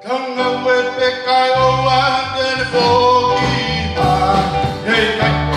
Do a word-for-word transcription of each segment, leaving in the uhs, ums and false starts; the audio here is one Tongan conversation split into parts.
Hanga ue pe kai o wa te ne foki ma, hei kai.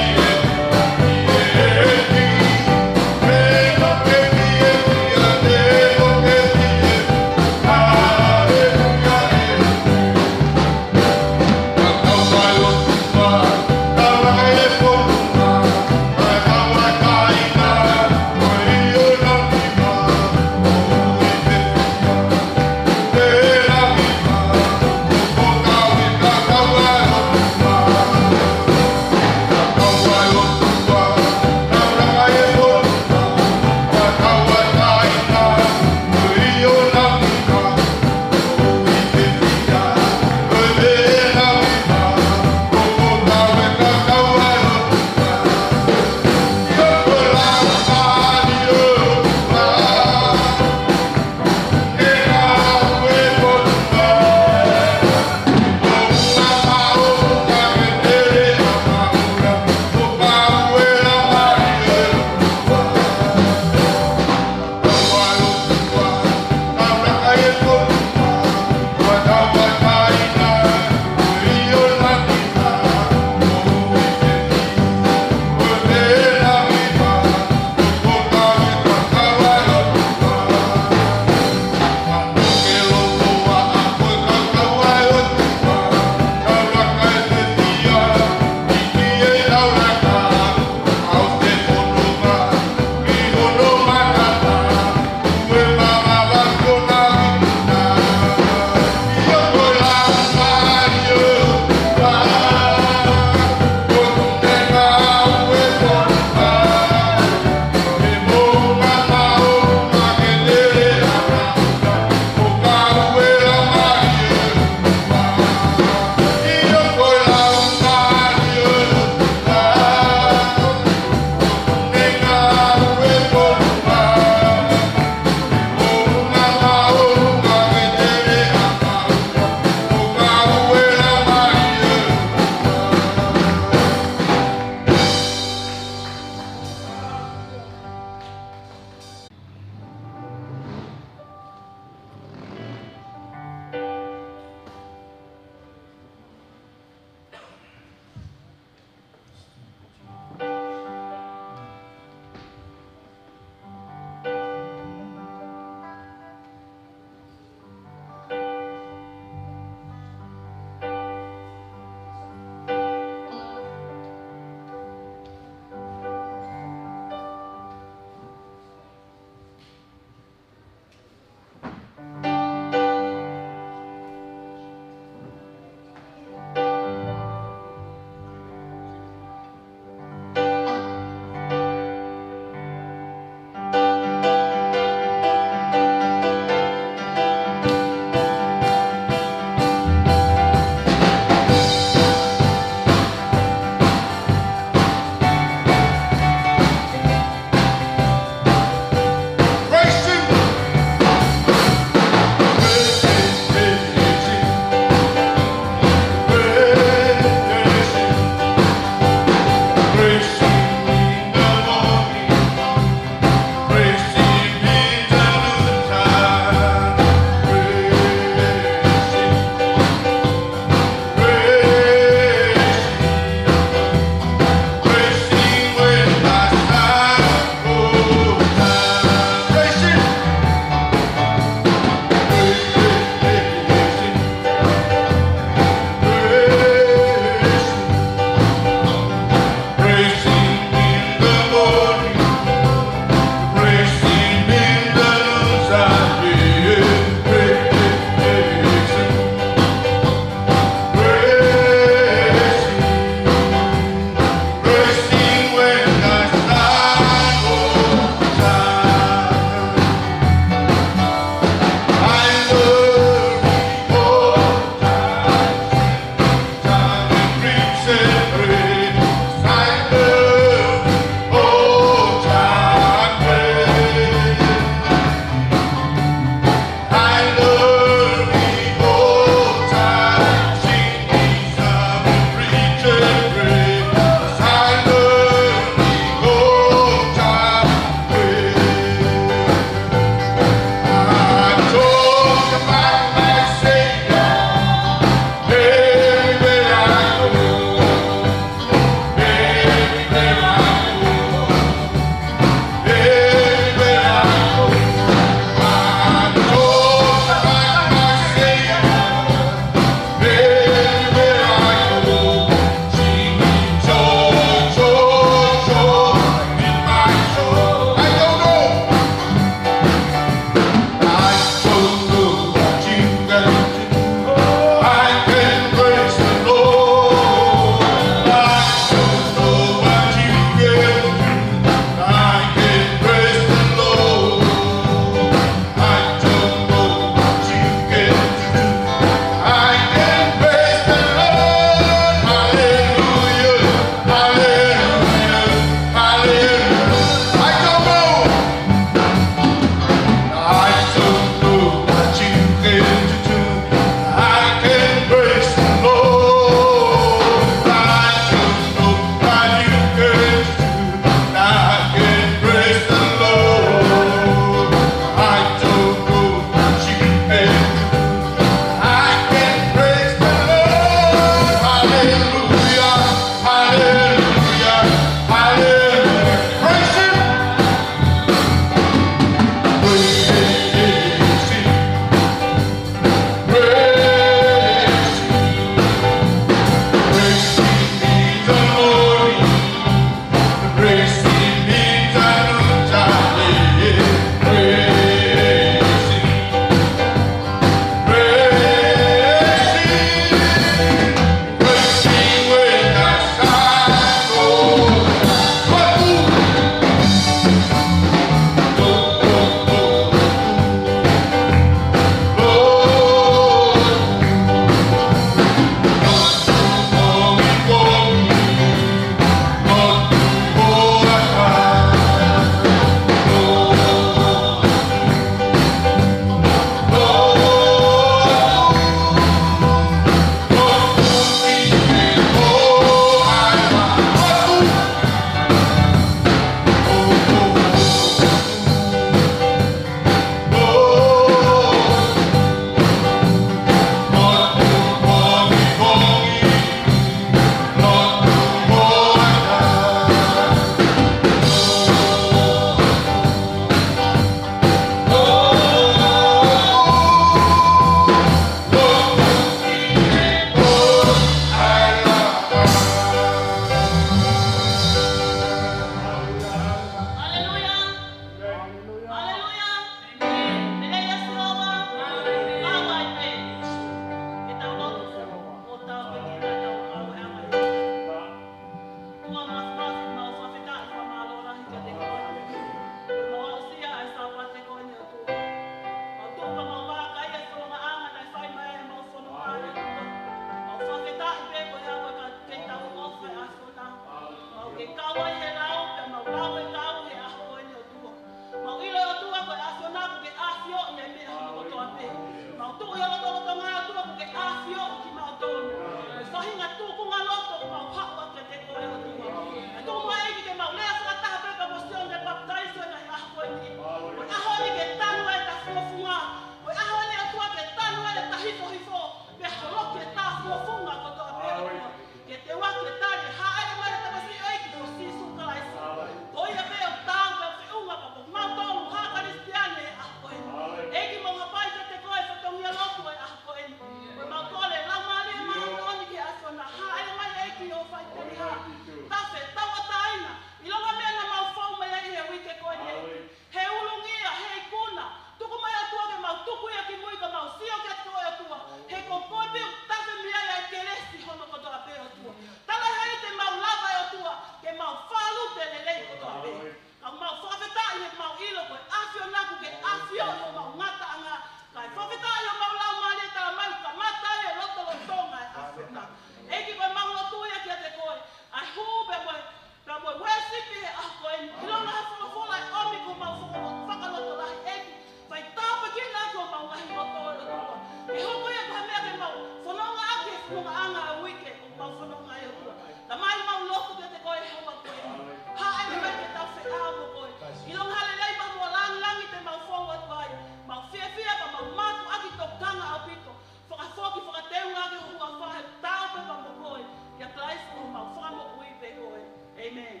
ʻAi, fakafetaʻi ʻo mau lau mālie tala mai, kamata e lotolotonga ʻa e ʻAfiona. ʻEiki, ko ʻemau lotu ia kiate koe. ʻAi, hū pē mo e, pē mo e worship he ʻaho ko eni. ʻIlonga ha folofola ʻe ʻomi ki homau faka-, fakalotolahi, ʻEiki. Fai tāpuekina ʻaki homau ngaahi loto, ʻe ʻOtua. Ke hoko ia ko ha meʻa ke mau fononga ʻaki he fonongaʻanga ʻo e uike, ʻo mau fononga ai, ʻOtua. Tamai, mau lotu kiate koe he houa ko eni. Hāʻele mai ke tau feʻao mo koe. ʻIlonga ha lelei pea mo e lāngilangi te mau fou atu ai. Mau fiefia pea mau mātuʻaki tokanga ʻaupito. Fakafoki, fakateunga ʻaki ho huafa he tau pē pea mo koe. ʻIa Kalaisi ko homau Fakamoʻui pē koe. ʻĒmeni.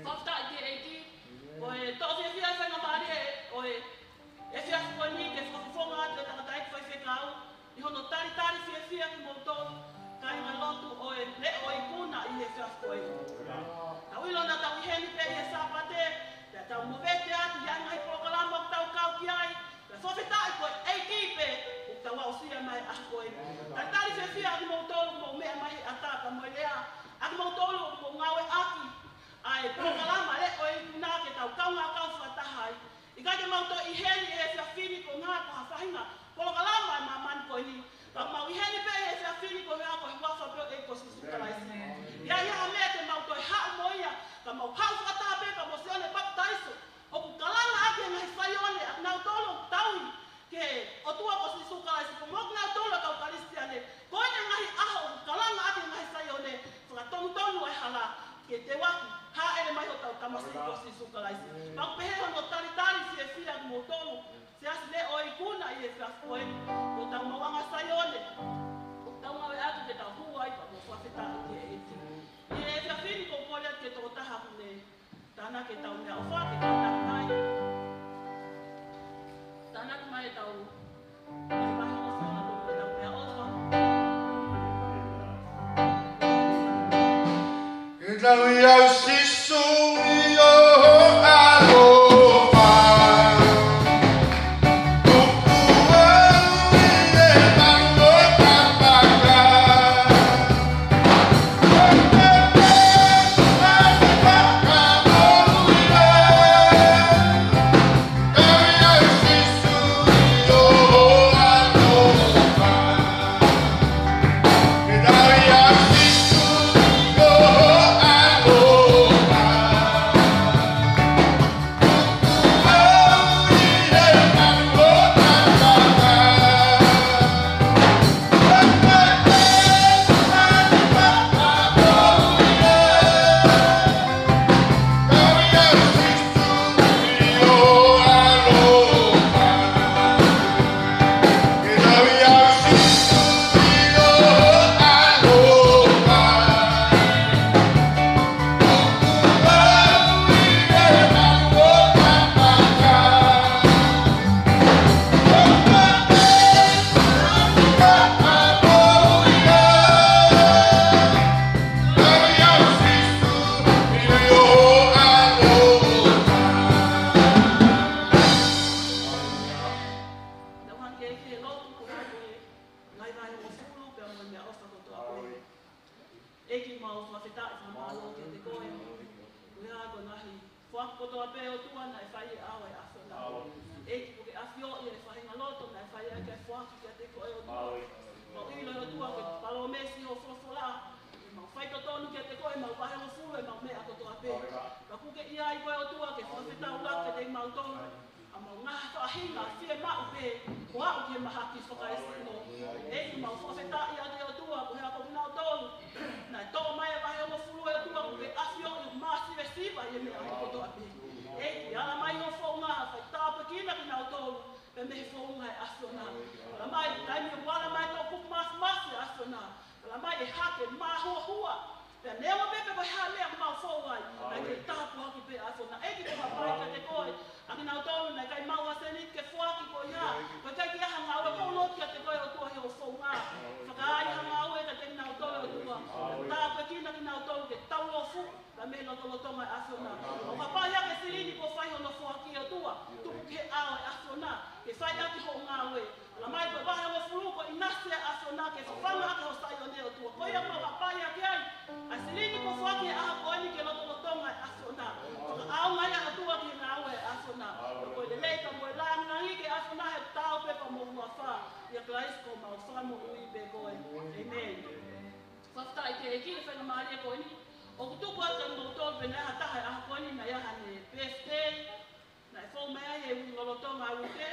Fakafetaʻi ki he ʻEiki. Ko e toʻo fiefia e faingamālie ʻo e efiafi ko eni ke fakafofonga atu e tangataʻeiki faifekau ʻi hono talitali fiefia kimoutolu kāingalotu ʻo e Leʻo Ikuna ʻi he efiafi ko eni. Tau ʻilo naʻa tau ʻi heni pē ʻi he Sāpate, pea tau movete atu ʻi he ngaahi polokalama ʻoku tau kau ki ai, pea fakafetaʻi ko e ʻEiki pē ʻoku tau aʻusia mai he ʻaho ko eni. Talitali fiefia kimoutolu ʻoku mou meʻa mai he ʻatā pea mo e lea, ʻa kimoutolu ʻoku mou ngāueʻaki ʻa e polokalama Leʻo Ikuna ke tau kaungā kau fakataha ai. ʻIkai ke mau toe ʻi heni he efiafi ni koeʻuhi ko ha faʻahinga polokalama ʻa e māmani ko eni. Ka mau ʻi heni pē he efiafi ni koeʻuhi ko e huafa pē ʻo e ʻEiki ko Sīsū Kalaisi. ʻIa, ʻi ai ha meʻa te mau toe haʻu mo ia, ka mau haʻu fakataha pē pea mo Sione Papitaiso, ʻoku kalanga ʻaki e ngaahi Saione ʻa kinautolu ʻoku tauhi ki he ʻOtua ko Sīsū Kalaisi, pea mo kinautolu ʻa e kau Kalisitiane. Ko ʻene ngaahi ʻaho ʻoku kalanga ʻaki e ngaahi Saione, fakatonutonu e hala, ke teuaki, hāʻele mai hotau Tamasiʻi ko Sīsū Kalaisi. Mau pehē hono talitali fiefia kimoutolu, Siasi Leʻo Ikuna ʻi he efiafi ko eni, ko hotau maʻuʻanga Saione, ʻoku tau ngāueʻaki ke tau hū ai pea mo fakafetaʻi ki he ʻEiki. ʻI he efiafi ni ʻoku ou kole atu ki he tokotaha ʻoku ne tānaki ʻetau meʻaʻofa, ke tānaki mai. Tānaki mai ʻetau, ʻetau meʻaʻofa. Ke tau ʻi ai Sīsū ʻi ho ʻaloʻofa. Tau hanga ki he lotu ko e ngaahi vahe hongofulu pea mo e meʻaʻofa kotoa pē. ʻEiki, mau fakafetaʻi fakamālō kiate koe. Koeʻuhi ko e ngaahi foaki kotoa pē, ʻOtua, naʻe fai ʻi he ʻaho ʻo e ʻAfiona. ʻEiki, ʻoku ke ʻafioʻi e faʻahinga loto naʻe fai ʻaki e foaki kiate koe, ʻOtua. Mau ʻilo, ʻOtua, ko e palōmesi ho folofola, ʻe mau faitotonu kiate koe, mau vahe hongofulu, ʻemau meʻa kotoa pē. Ka ʻoku ke ʻi ai koe, ʻOtua, ke fakafetaulaki kiate kimautolu ʻa ʻemau ngaahi faʻahinga fiemaʻu pē ʻo aʻu ki he mahaki fakaesino. ʻEiki, mau fakafetaʻi atu, ʻOtua, koeʻuhi ko kinautolu naʻe toʻo mai e vahe hongofulu, ʻOtua, ʻoku ke ʻafioʻi ʻoku māsivesiva ʻi he meʻa kotoa pē. ʻEiki, ala mai ho founga, fai tāpuekina kinautolu pē mei he founga ʻa e ʻAfiona. Ala mai, taimi ʻoku ala mai e toʻukupu māfimafi ʻa e ʻAfiona, ala mai e hake māhuahua. Pea neongo pē pe ko e hā e meʻa ʻoku mau fou ai, naʻa ke tāpuaki pē ʻa e ʻAfiona. ʻEiki, ko e hapai kiate koe ʻa kinautolu naʻe ʻikai maʻu ha sēniti ke foaki, ko e hā, ko e ʻikai ke ʻi ai ha ngāue, ʻoku ou lotu kiate koe, ʻOtua, ʻi ho founga. Fakaai ha ngāue kiate kinautolu, ʻOtua. Tāpuekina kinautolu ke tau lofu pē mei he lotolotonga ʻo e ʻAfiona. ʻOku hapai hake e silini kuo fai hono foaki, ʻOtua, tuku ki he ʻao ʻo e ʻAfiona ke fai ʻaki hoʻo ngāue. Ala mai ko e vahe hongofulu ko e ʻinasi ʻa e ʻAfiona ke fafanga ʻaki ho Saione, ʻOtua. Ko ia ʻoku mau hapai hake ai ʻa e silini kuo foaki he ʻaho ko eni ki he lotolotonga ʻo e ʻAfiona. Fakaʻaonga ia, ʻOtua, ki he ngāue ʻo e ʻAfiona. Ko e lelei pea mo e lāngilangi ki he ʻAfiona, he ʻoku taau pē pea mo ʻia Kalaisi ko homau Fakamoʻui pē koe. ʻĒmeni. Fakafetaʻi ki he ʻEiki he faingamālie ko eni. ʻOku tuku atu kiate kimoutolu pē naʻe ʻi ai ha taha he ʻaho ko eni naʻe ʻi ai haʻane birthday, naʻe fou mai ai he uike lolotonga uike,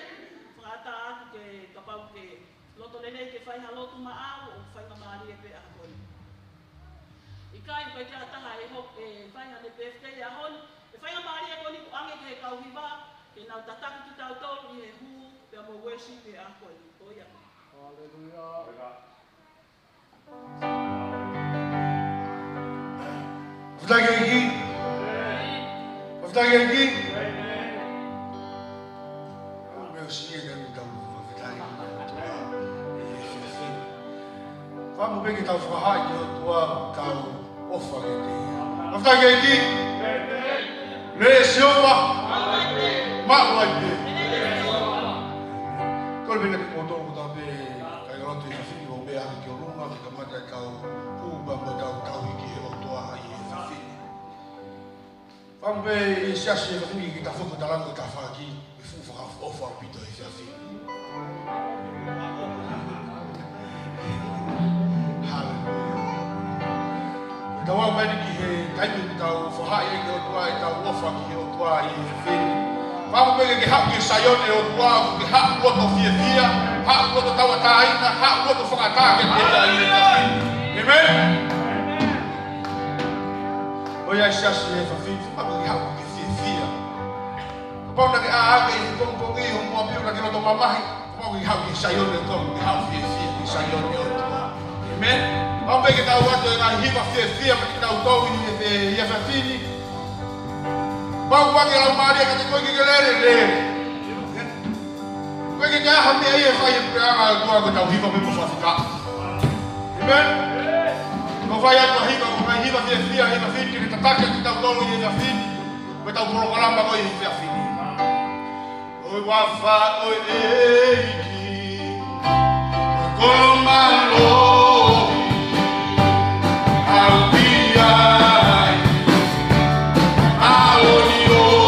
fakaʻatā atu ke kapau ʻoku ke loto lelei ke fai ha lotu maʻau, ʻoku faingamālie pē ʻaho ko eni. ʻIkai, ʻikai ke ʻi ai ha taha ʻe hoko, ʻe fai haʻane birthday he ʻaho ni, ʻe faingamālie ko eni ʻoku ʻoange ki he kau hiva, ke nau tataki kitautolu ʻi he hū, pea mo e worship he ʻaho ko eni. Ko ia. Fakafetaʻi ki he ʻEiki. Fakafetaʻi ki he ʻEiki. Ko e meʻa ʻosi ia ke tau fakafetaʻi ki he ʻOtua he efiafi ni. Fakaʻamu pē ke tau fakahā ki he ʻOtua ʻetau ʻofa kiate ia. Fakafetaʻi ki he ʻEiki. Lelei ʻa Sihova. Maʻu ai pē. Kole pē kiate kimoutolu kotoa pē, kāinga lotu he efiafi ni, mou meʻa hake ki ʻolunga, ke kamata ʻetau hū pea mo ʻetau tauhi ki he ʻOtua ʻi he efiafi ni. Fakaʻamu pē ʻi he siasi he efiafi ni ke tau foki ʻo talange ʻetau tafaʻaki, ʻi he fuʻu fakaʻofoʻofa ʻaupito he efiafi ni. Haleluia. Ke tau aʻu mai ki he taimi ke tau fakahā ai ki he ʻOtua ʻetau ʻofa ki he ʻOtua ʻi he efiafi ni. Fakaʻamu pē ke ke haʻu ki he Saione ʻo e ʻOtua, ke haʻu ʻo loto fiefia, haʻu ʻo loto tauʻatāina, haʻu ʻo loto fakaʻatā kiate ia ʻi he efiafi ni. ʻĒmeni. Ko ia ʻa e siasi he efiafi ni, fakaʻamu ke haʻu ke fiefia. Kapau naʻa ke ʻā hake he pongipongi, hoʻo moʻui naʻa ke loto mamahi, kapau ke haʻu ki he Saione ʻo e ʻOtua, ke haʻu fiefia ki he Saione ʻo e ʻOtua. ʻĒmeni. Fakaʻamu pē ke tau ʻoatu e ngaahi hiva fiefia maʻa kitautolu ʻi he, he efiafi ni. Kapau ʻoku ʻoange ʻe he Laumālie kiate koe ke ke lele, lele. Ko e ke te aha meʻa ia ʻe fai he puleʻanga ʻo e ʻOtua, ko ʻetau hiva pē mo e fakafetaʻi. ʻĒmeni. Ko e fai atu ʻa e hiva, ko e ngaahi hiva fiefia, hiva fini, ke ne tataki ʻa kitautolu ʻi he efiafi ni. Ko ʻetau polokalama ko ē he efiafi ni. ʻOi huafa ʻo e ʻEiki, ko e kolo mālohi, ʻa e ʻOtua ʻi māʻoniʻoni.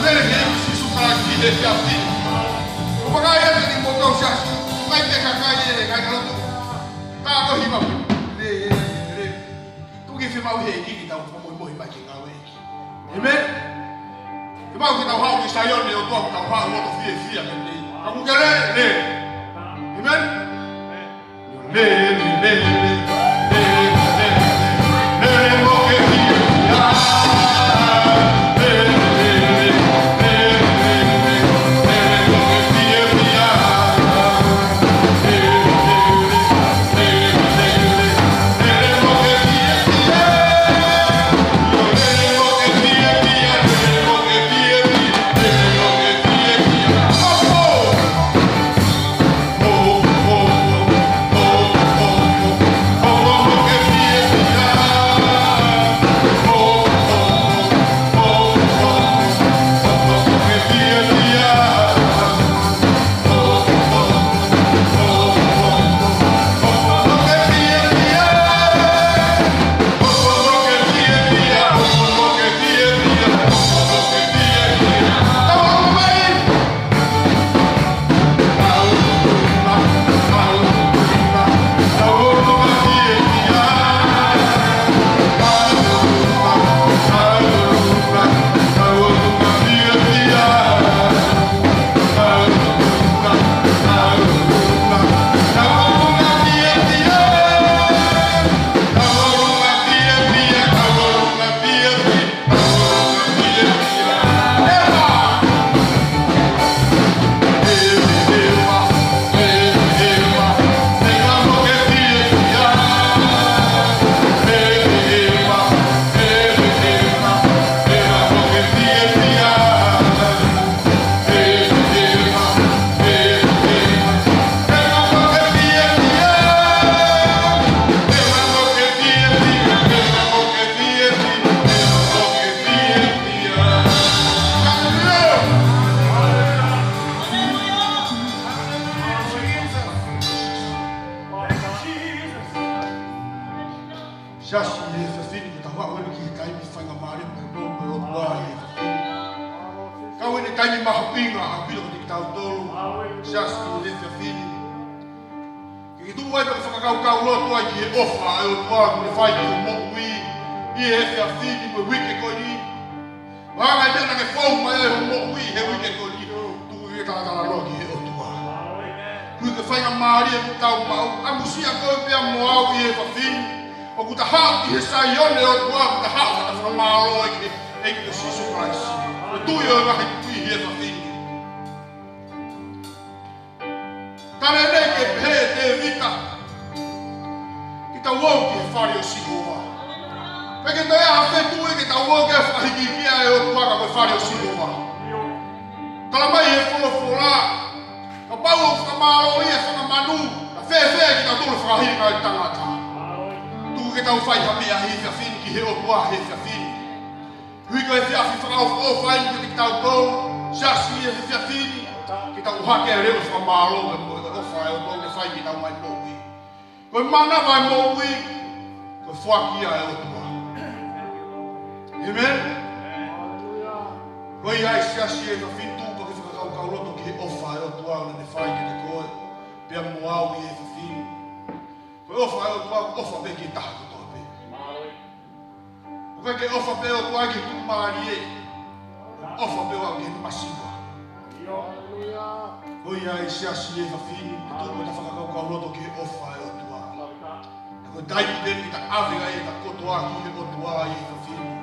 Tele ki he ʻEiki Sīsū Kalaisi he efiafi ni. ʻOku ou vakai atu ki he moʻui ʻa e siasi, ʻikai ke kakai e ngaahi lotu. Ka ko e hima. Lelelele. Tuku ke fiemaʻu ʻe he ʻEiki ke tau fakamoʻui mai ki he ngāue ʻa e ʻEiki. ʻĒmeni. Ke mau ke tau haʻu ki Saione ʻo tau, tau haʻu ʻo tau fiefia ki he ʻEiki. Ka ʻoku ke lele. ʻĒmeni. Siasi, ʻi he efiafi ni, ke tau haʻu heni ki he taimi faingamālie pē ʻoku tau maʻu ʻi he efiafi ni. Ka ko e taimi mahuʻinga ʻaupito kiate kitautolu. Siasi, ʻi he efiafi ni, ke ke tuʻu ai pea ke fakakaukauloto ai ki he ʻofa ʻa e ʻOtua kuo ne fai ki hoʻo moʻui ʻi he efiafi ni mo e uike ko eni. Ko e hā e meʻa naʻa ke fou mai ai hoʻo moʻui he uike ko eni, tuku ke talatalanoa ki he ʻOtua. Kuo ke faingamālie ʻoku tau maʻu, ʻamusia koe pea mo au ʻi he efiafi ni. ʻOku ta haʻu ki he Saione ʻo e ʻOtua, ʻoku ta haʻu ʻo ta fakamālō ai ki he ʻEiki ko Sīsū Kalaisi, ko e Tuʻi ʻo e ngaahi tuʻi ʻi he efiafi ni. Talamai ke pehē ʻe Tēvita, ke tau ō ki he fale ʻo Sihova. Pea ke toe ʻi ai ha feituʻu ke tau ō ke fakahikihikiʻi ʻa e ʻOtua ka ko e fale ʻo Sihova. Talamai ʻe he folofola, kapau ʻoku fakamālōʻia e fanga manu, ka fēfē kitautolu fakahinga ʻo e tangata. Tuku ke tau fai ha meʻa ʻi he efiafi ni ki he ʻOtua he efiafi ni. Ui ko e efiafi fakaʻofoʻofa eni kiate kitautolu, siasi, ʻi he efiafi ni, ke tau ʻohake ʻa e leʻo fakamālō mo e ʻofa ʻa e ʻOtua ʻoku ne fai ki heʻetau ngaahi moʻui. Ko e mānava ʻo e moʻui, ko e foaki ia ʻa e ʻOtua. ʻĒmeni. Ko ia ai siasi, ʻi he efiafi ni, tuku pea ke fakakaukauloto ki he ʻofa ʻa e ʻOtua ʻoku ne fai kiate koe pea mo au ʻi he efiafi ni. Ko e ʻofa ʻa e ʻOtua, ʻofa pē ki he taha kotoa pē. ʻOku ʻikai ke ʻofa pē ʻOtua ki he tuʻumālie. ʻOfa pē ʻOtua ki he masiva. Ko ia ai siasi, ʻi he efiafi ni, tuku pea ta fakakaukauloto ki he ʻofa ʻa e ʻOtua. Ka ko e taimi pē ke ta ʻave ai ʻeta kotoa ki he ʻOtua ʻi he efiafi ni.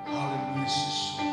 Haleluia, Sīsū.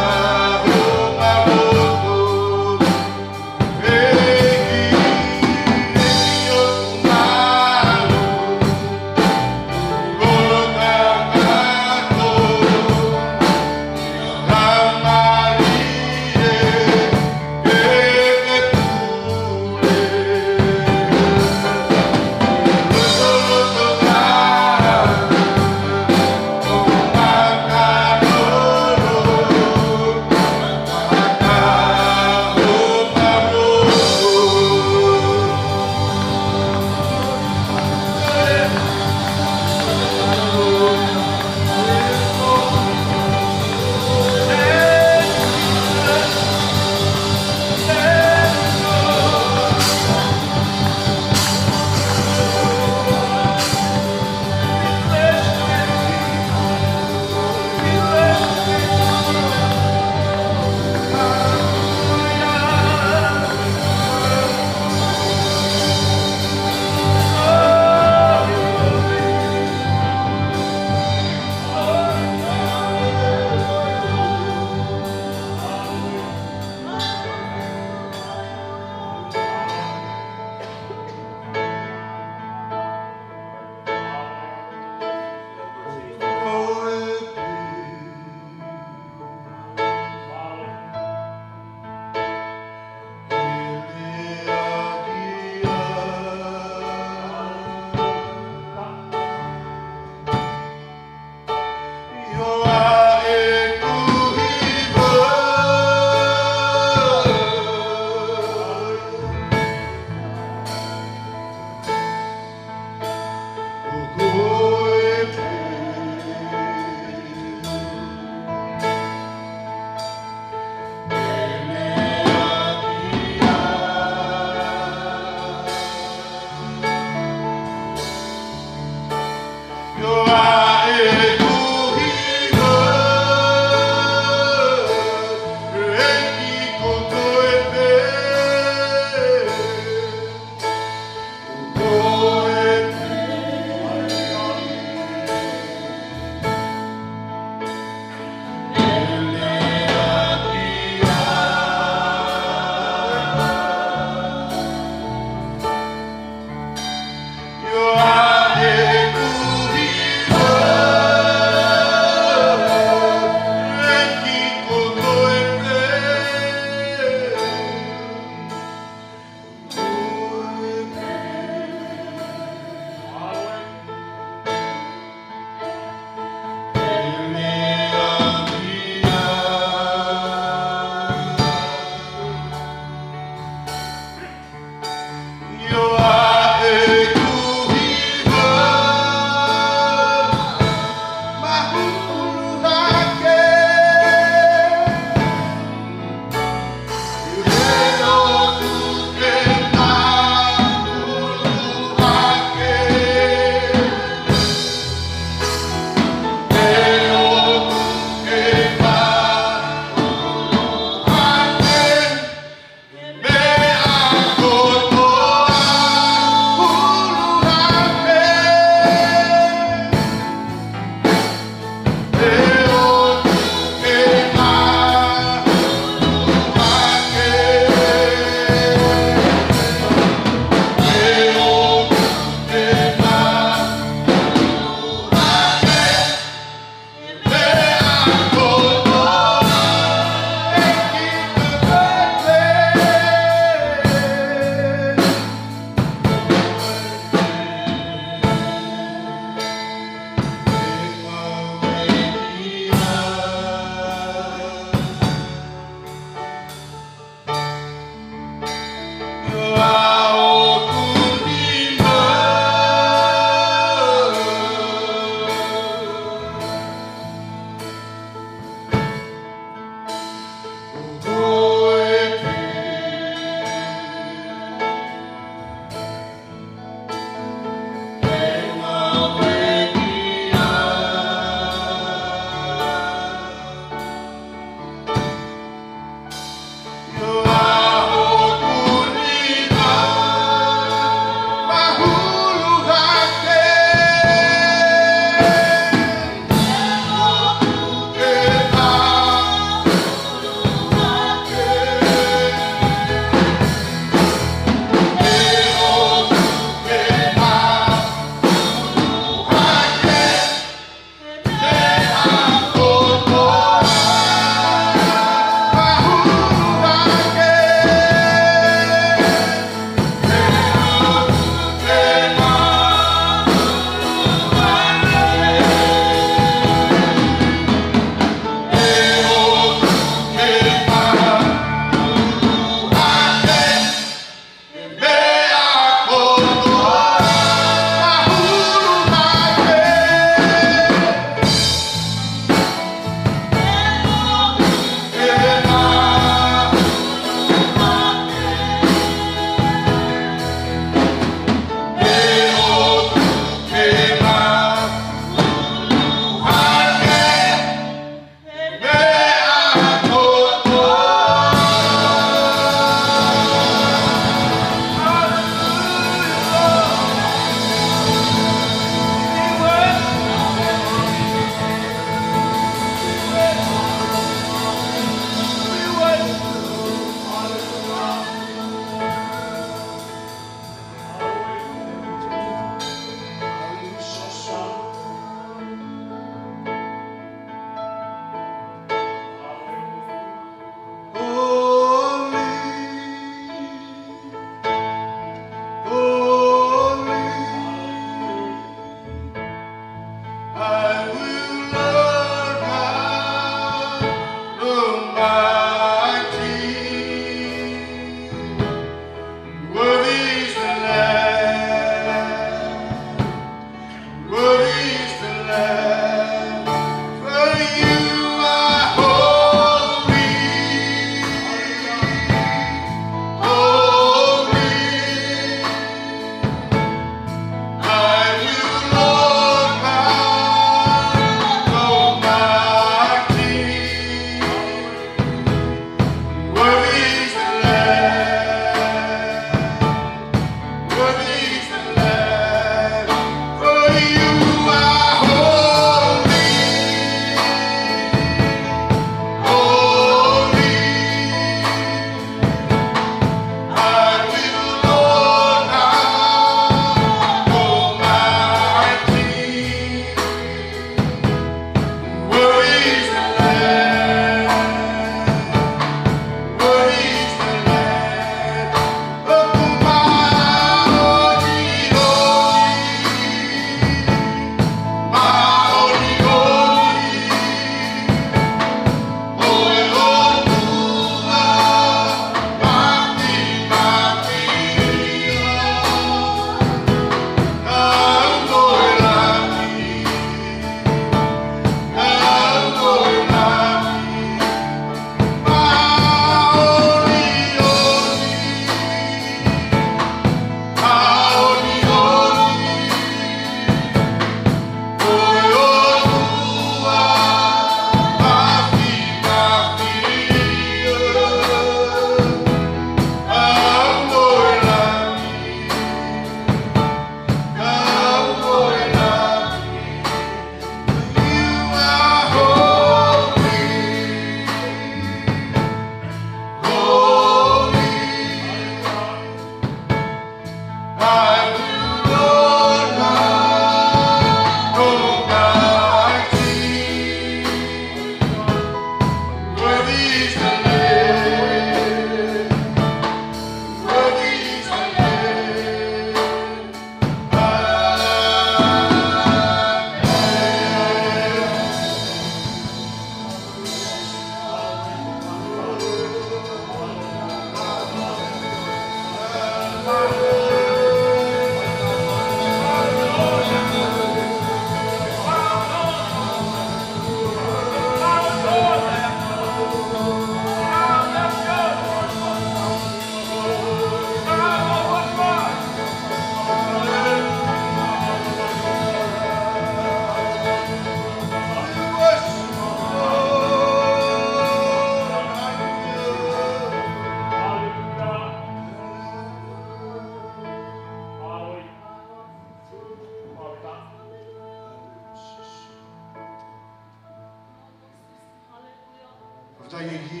ʻEiki.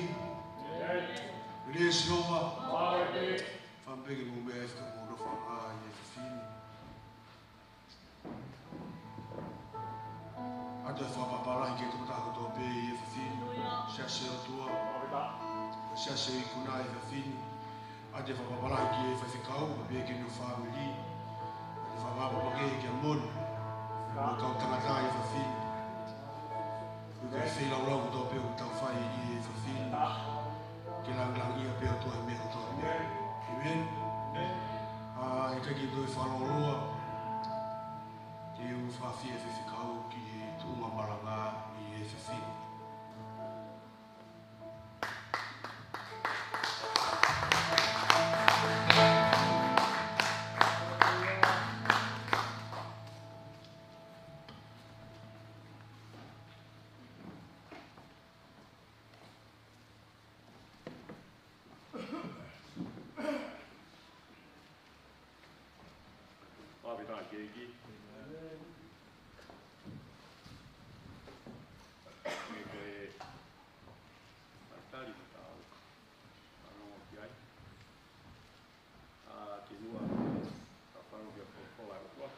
Lea Sihova. Fāmili, ke mou meʻa ʻo fakamoʻoni ʻa e efiafi ni. ʻOatu e fakapapālangi ki he tokotaha kotoa pē ʻi he efiafi ni. Siasi ʻo e ʻOtua. Siasi ʻo e ikunaʻi he efiafi ni. ʻOatu e fakapapālangi ki he faifekau, pea pehē ki hono fāmili. ʻOatu e fakapapālangi ki he moni. Mo e kau tangata ʻi he efiafi ni. Ko e feilaulau kotoa pē ʻoku tau fai ʻi he efiafi ni. Ke langilangiʻia pē ʻa e ʻOtua he meʻa kotoa pē. ʻĒmeni. ʻA, ʻikai ke u toe fakalōloa. Ke u fakaafeʻi e faifekau ki he tuʻunga malanga ʻi he efiafi ni. Fakafetaʻi ki he ʻEiki. Ko e talitali ʻoku tau fanongo ki ai. ʻA, kimuʻa, ka fanongo ki he folofola ʻa e ʻOtua.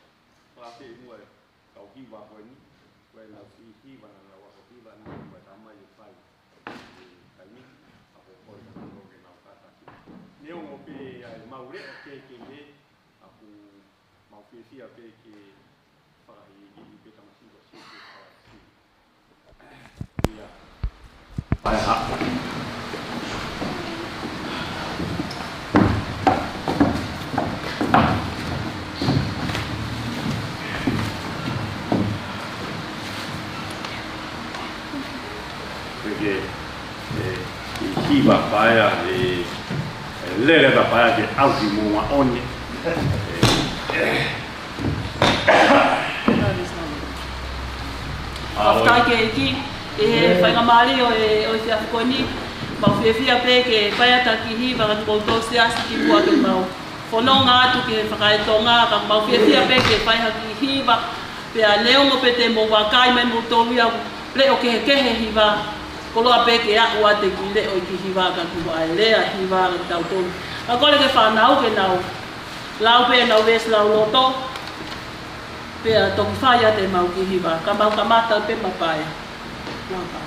Fakaafeʻi muʻa e kau hiva ko eni, ko ʻenau kiʻi hiva naʻa nau ako hiva ni, ko e tamai ʻe fai ʻi he taimi ni, ʻa ko e kole ka tau ke nau kātaki. Neongo pē ʻa e mau leʻo kehekehe, ʻa ʻoku mau fiefia pē ke fakahīkihiki pē tamaiki ko Sīsū Kalaisi. ʻIo. Pae hā. Ke, ʻe, ʻi hiva paea, ʻe, ʻe lele ka paea ke ʻauki mo ua one. ʻE, ʻe. Fakafetaʻi ki he ʻEiki, ʻi he faingamālie ʻo e, ʻo e efiafi ko eni, mau fiefia pē ke fai atu e kiʻi hiva kiate kimoutolu siasi kimuʻa ke mau fononga atu ki he fakaetonga, ka mau fiefia pē ke fai ha kiʻi hiva, pea neongo pē te mou vakai mai moutolu ia leʻo kehekehe hiva, koloa pē ke aʻu atu e kiʻi leʻo ʻi he kiʻi hiva ka kuo ʻi ai e lea hiva kiate kitautolu. Ka kole ki he fānau ke nau lau pē ʻenau veesi lauloto, pea toki fai atu ʻemau kiʻi hiva, ka mau kamata pē mo pae. Laka.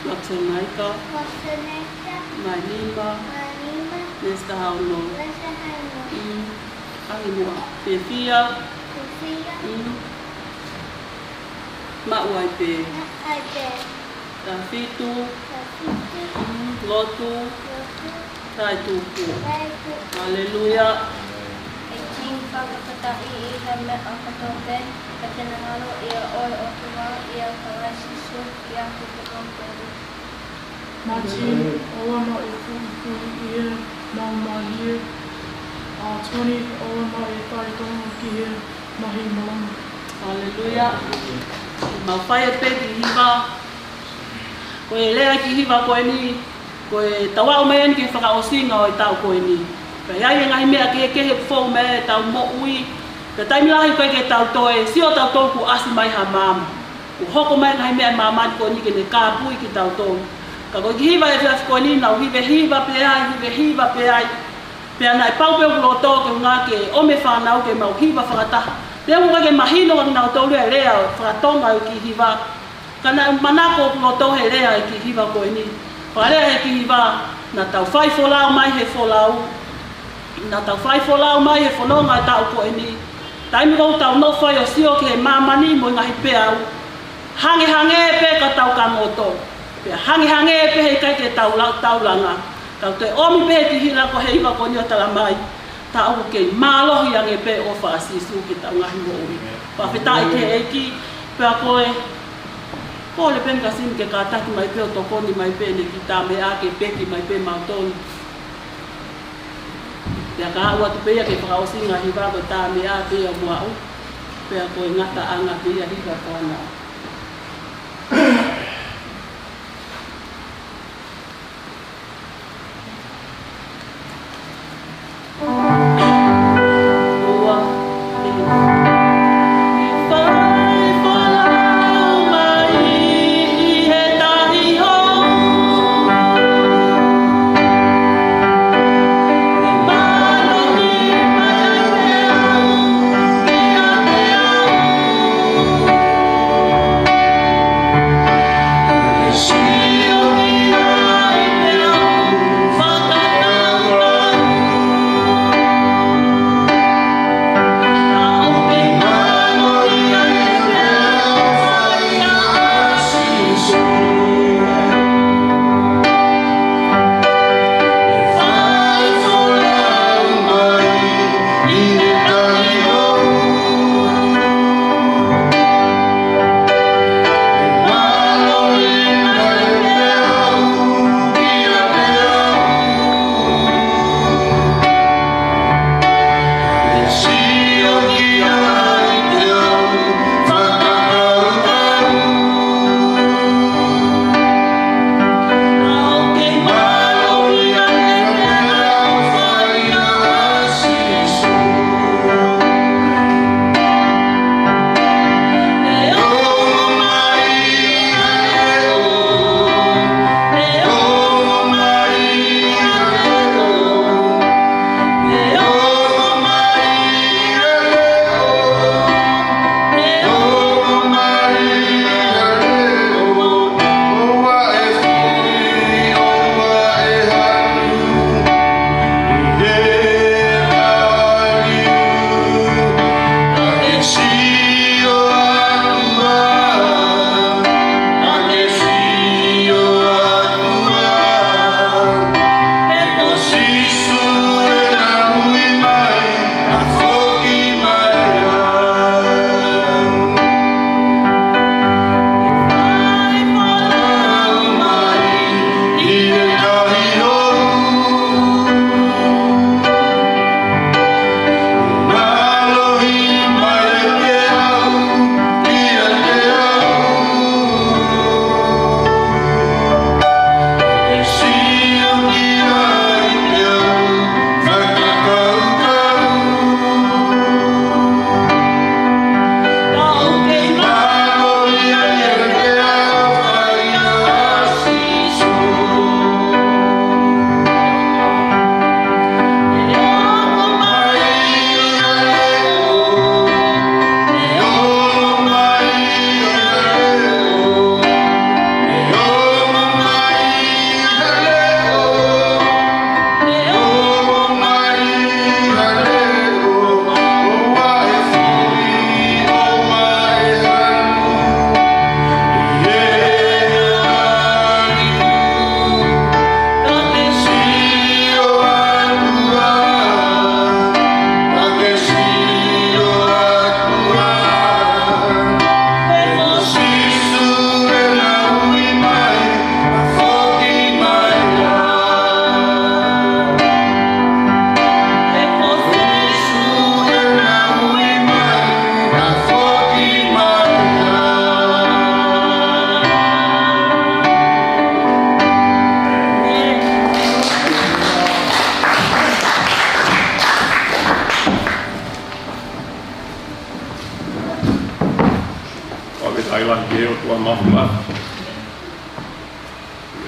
Watson Maika. Watson Maika. Mai nima. Mai nima. Nesta Hauno. Nesta Hauno. Mm. Angi muʻa. Fiefia. Fiefia. Mm. Maʻu ai pē. Maʻu ai pē. Tafitu. Tafitu. Mm. Lotu. Lotu. Taʻetuku. Taʻetuku. Haleluia. ʻEiki, fakafetaʻi ʻi he meʻa kotoa pē, ka te nau ngalo ʻia ʻoe ʻOtua, ʻia Kalaisi Sīsū, ʻia Kupu Kōpeli. Mātiu, ʻoua naʻa ke fuʻifuʻi ʻi he maumahie. ʻA Tony, ʻoua naʻa ke fai tonga ki he mahi maama. Haleluia. Mau fai atu pē kiʻi hiva. Ko e lea kiʻi hiva ko eni, ko e tau aʻu mai eni ki he fakaʻosinga ʻo e taʻu ko eni. Ka ʻi ai e ngaahi meʻa kehekehe ʻoku fou mai ʻetau moʻui. Ka taimi lahi ʻoku ʻikai ke tau toe sio tautolu kuo ʻasi mai ha maama. Kuo hoko mai ngaahi meʻa ʻi māmani ko eni ke ne kāpui kitautolu. Ka ko e kiʻi hiva ʻi he efiafi ko eni, nau hivehiva pē ai, hivehiva pē ai. Pea naʻe pau pē ʻoku loto ke ʻuhinga ke ʻomi e fānau ke mau hiva fakataha. Pea ʻoku ʻikai ke mahino kia kinautolu e lea faka-Tonga ʻo e kiʻi hiva. Ka naʻe manako ʻoku loto he lea e kiʻi hiva ko eni. Fakalea he kiʻi hiva, naʻa tau fai folau mai he folau. Naʻa tau fai folau mai he fononga e taʻu ko eni. Taimi ʻoku tau nofo ai ʻo sio ki he māmani mo e ngaahi peau. Hangehangē pē ka tau kangoto. Pea hangehangē pē he ʻikai ke tau lau taulanga. Tau toe ʻomi pē he kiʻi hila ko e hiva ko eni ʻo talamai. Tau kei mālohi ange pē ʻofa ʻa Sīsū ki heʻetau ngaahi moʻui. Fakafetaʻi ki he ʻEiki, pea ko e, ko e kole pē eni kia Sini ke kātaki mai pē ʻo tokoni mai pē ʻene kiʻi tā meʻa ke peki mai pē mautolu. Pea ka aʻu atu pē ia ki he fakaʻosinga hiva ko e tā meʻa pē ia ʻoku aʻu. Pea ko e ngataʻanga pē ia hiva fānau. Fakafetaʻi lahi ki he ʻOtua Māfimafi.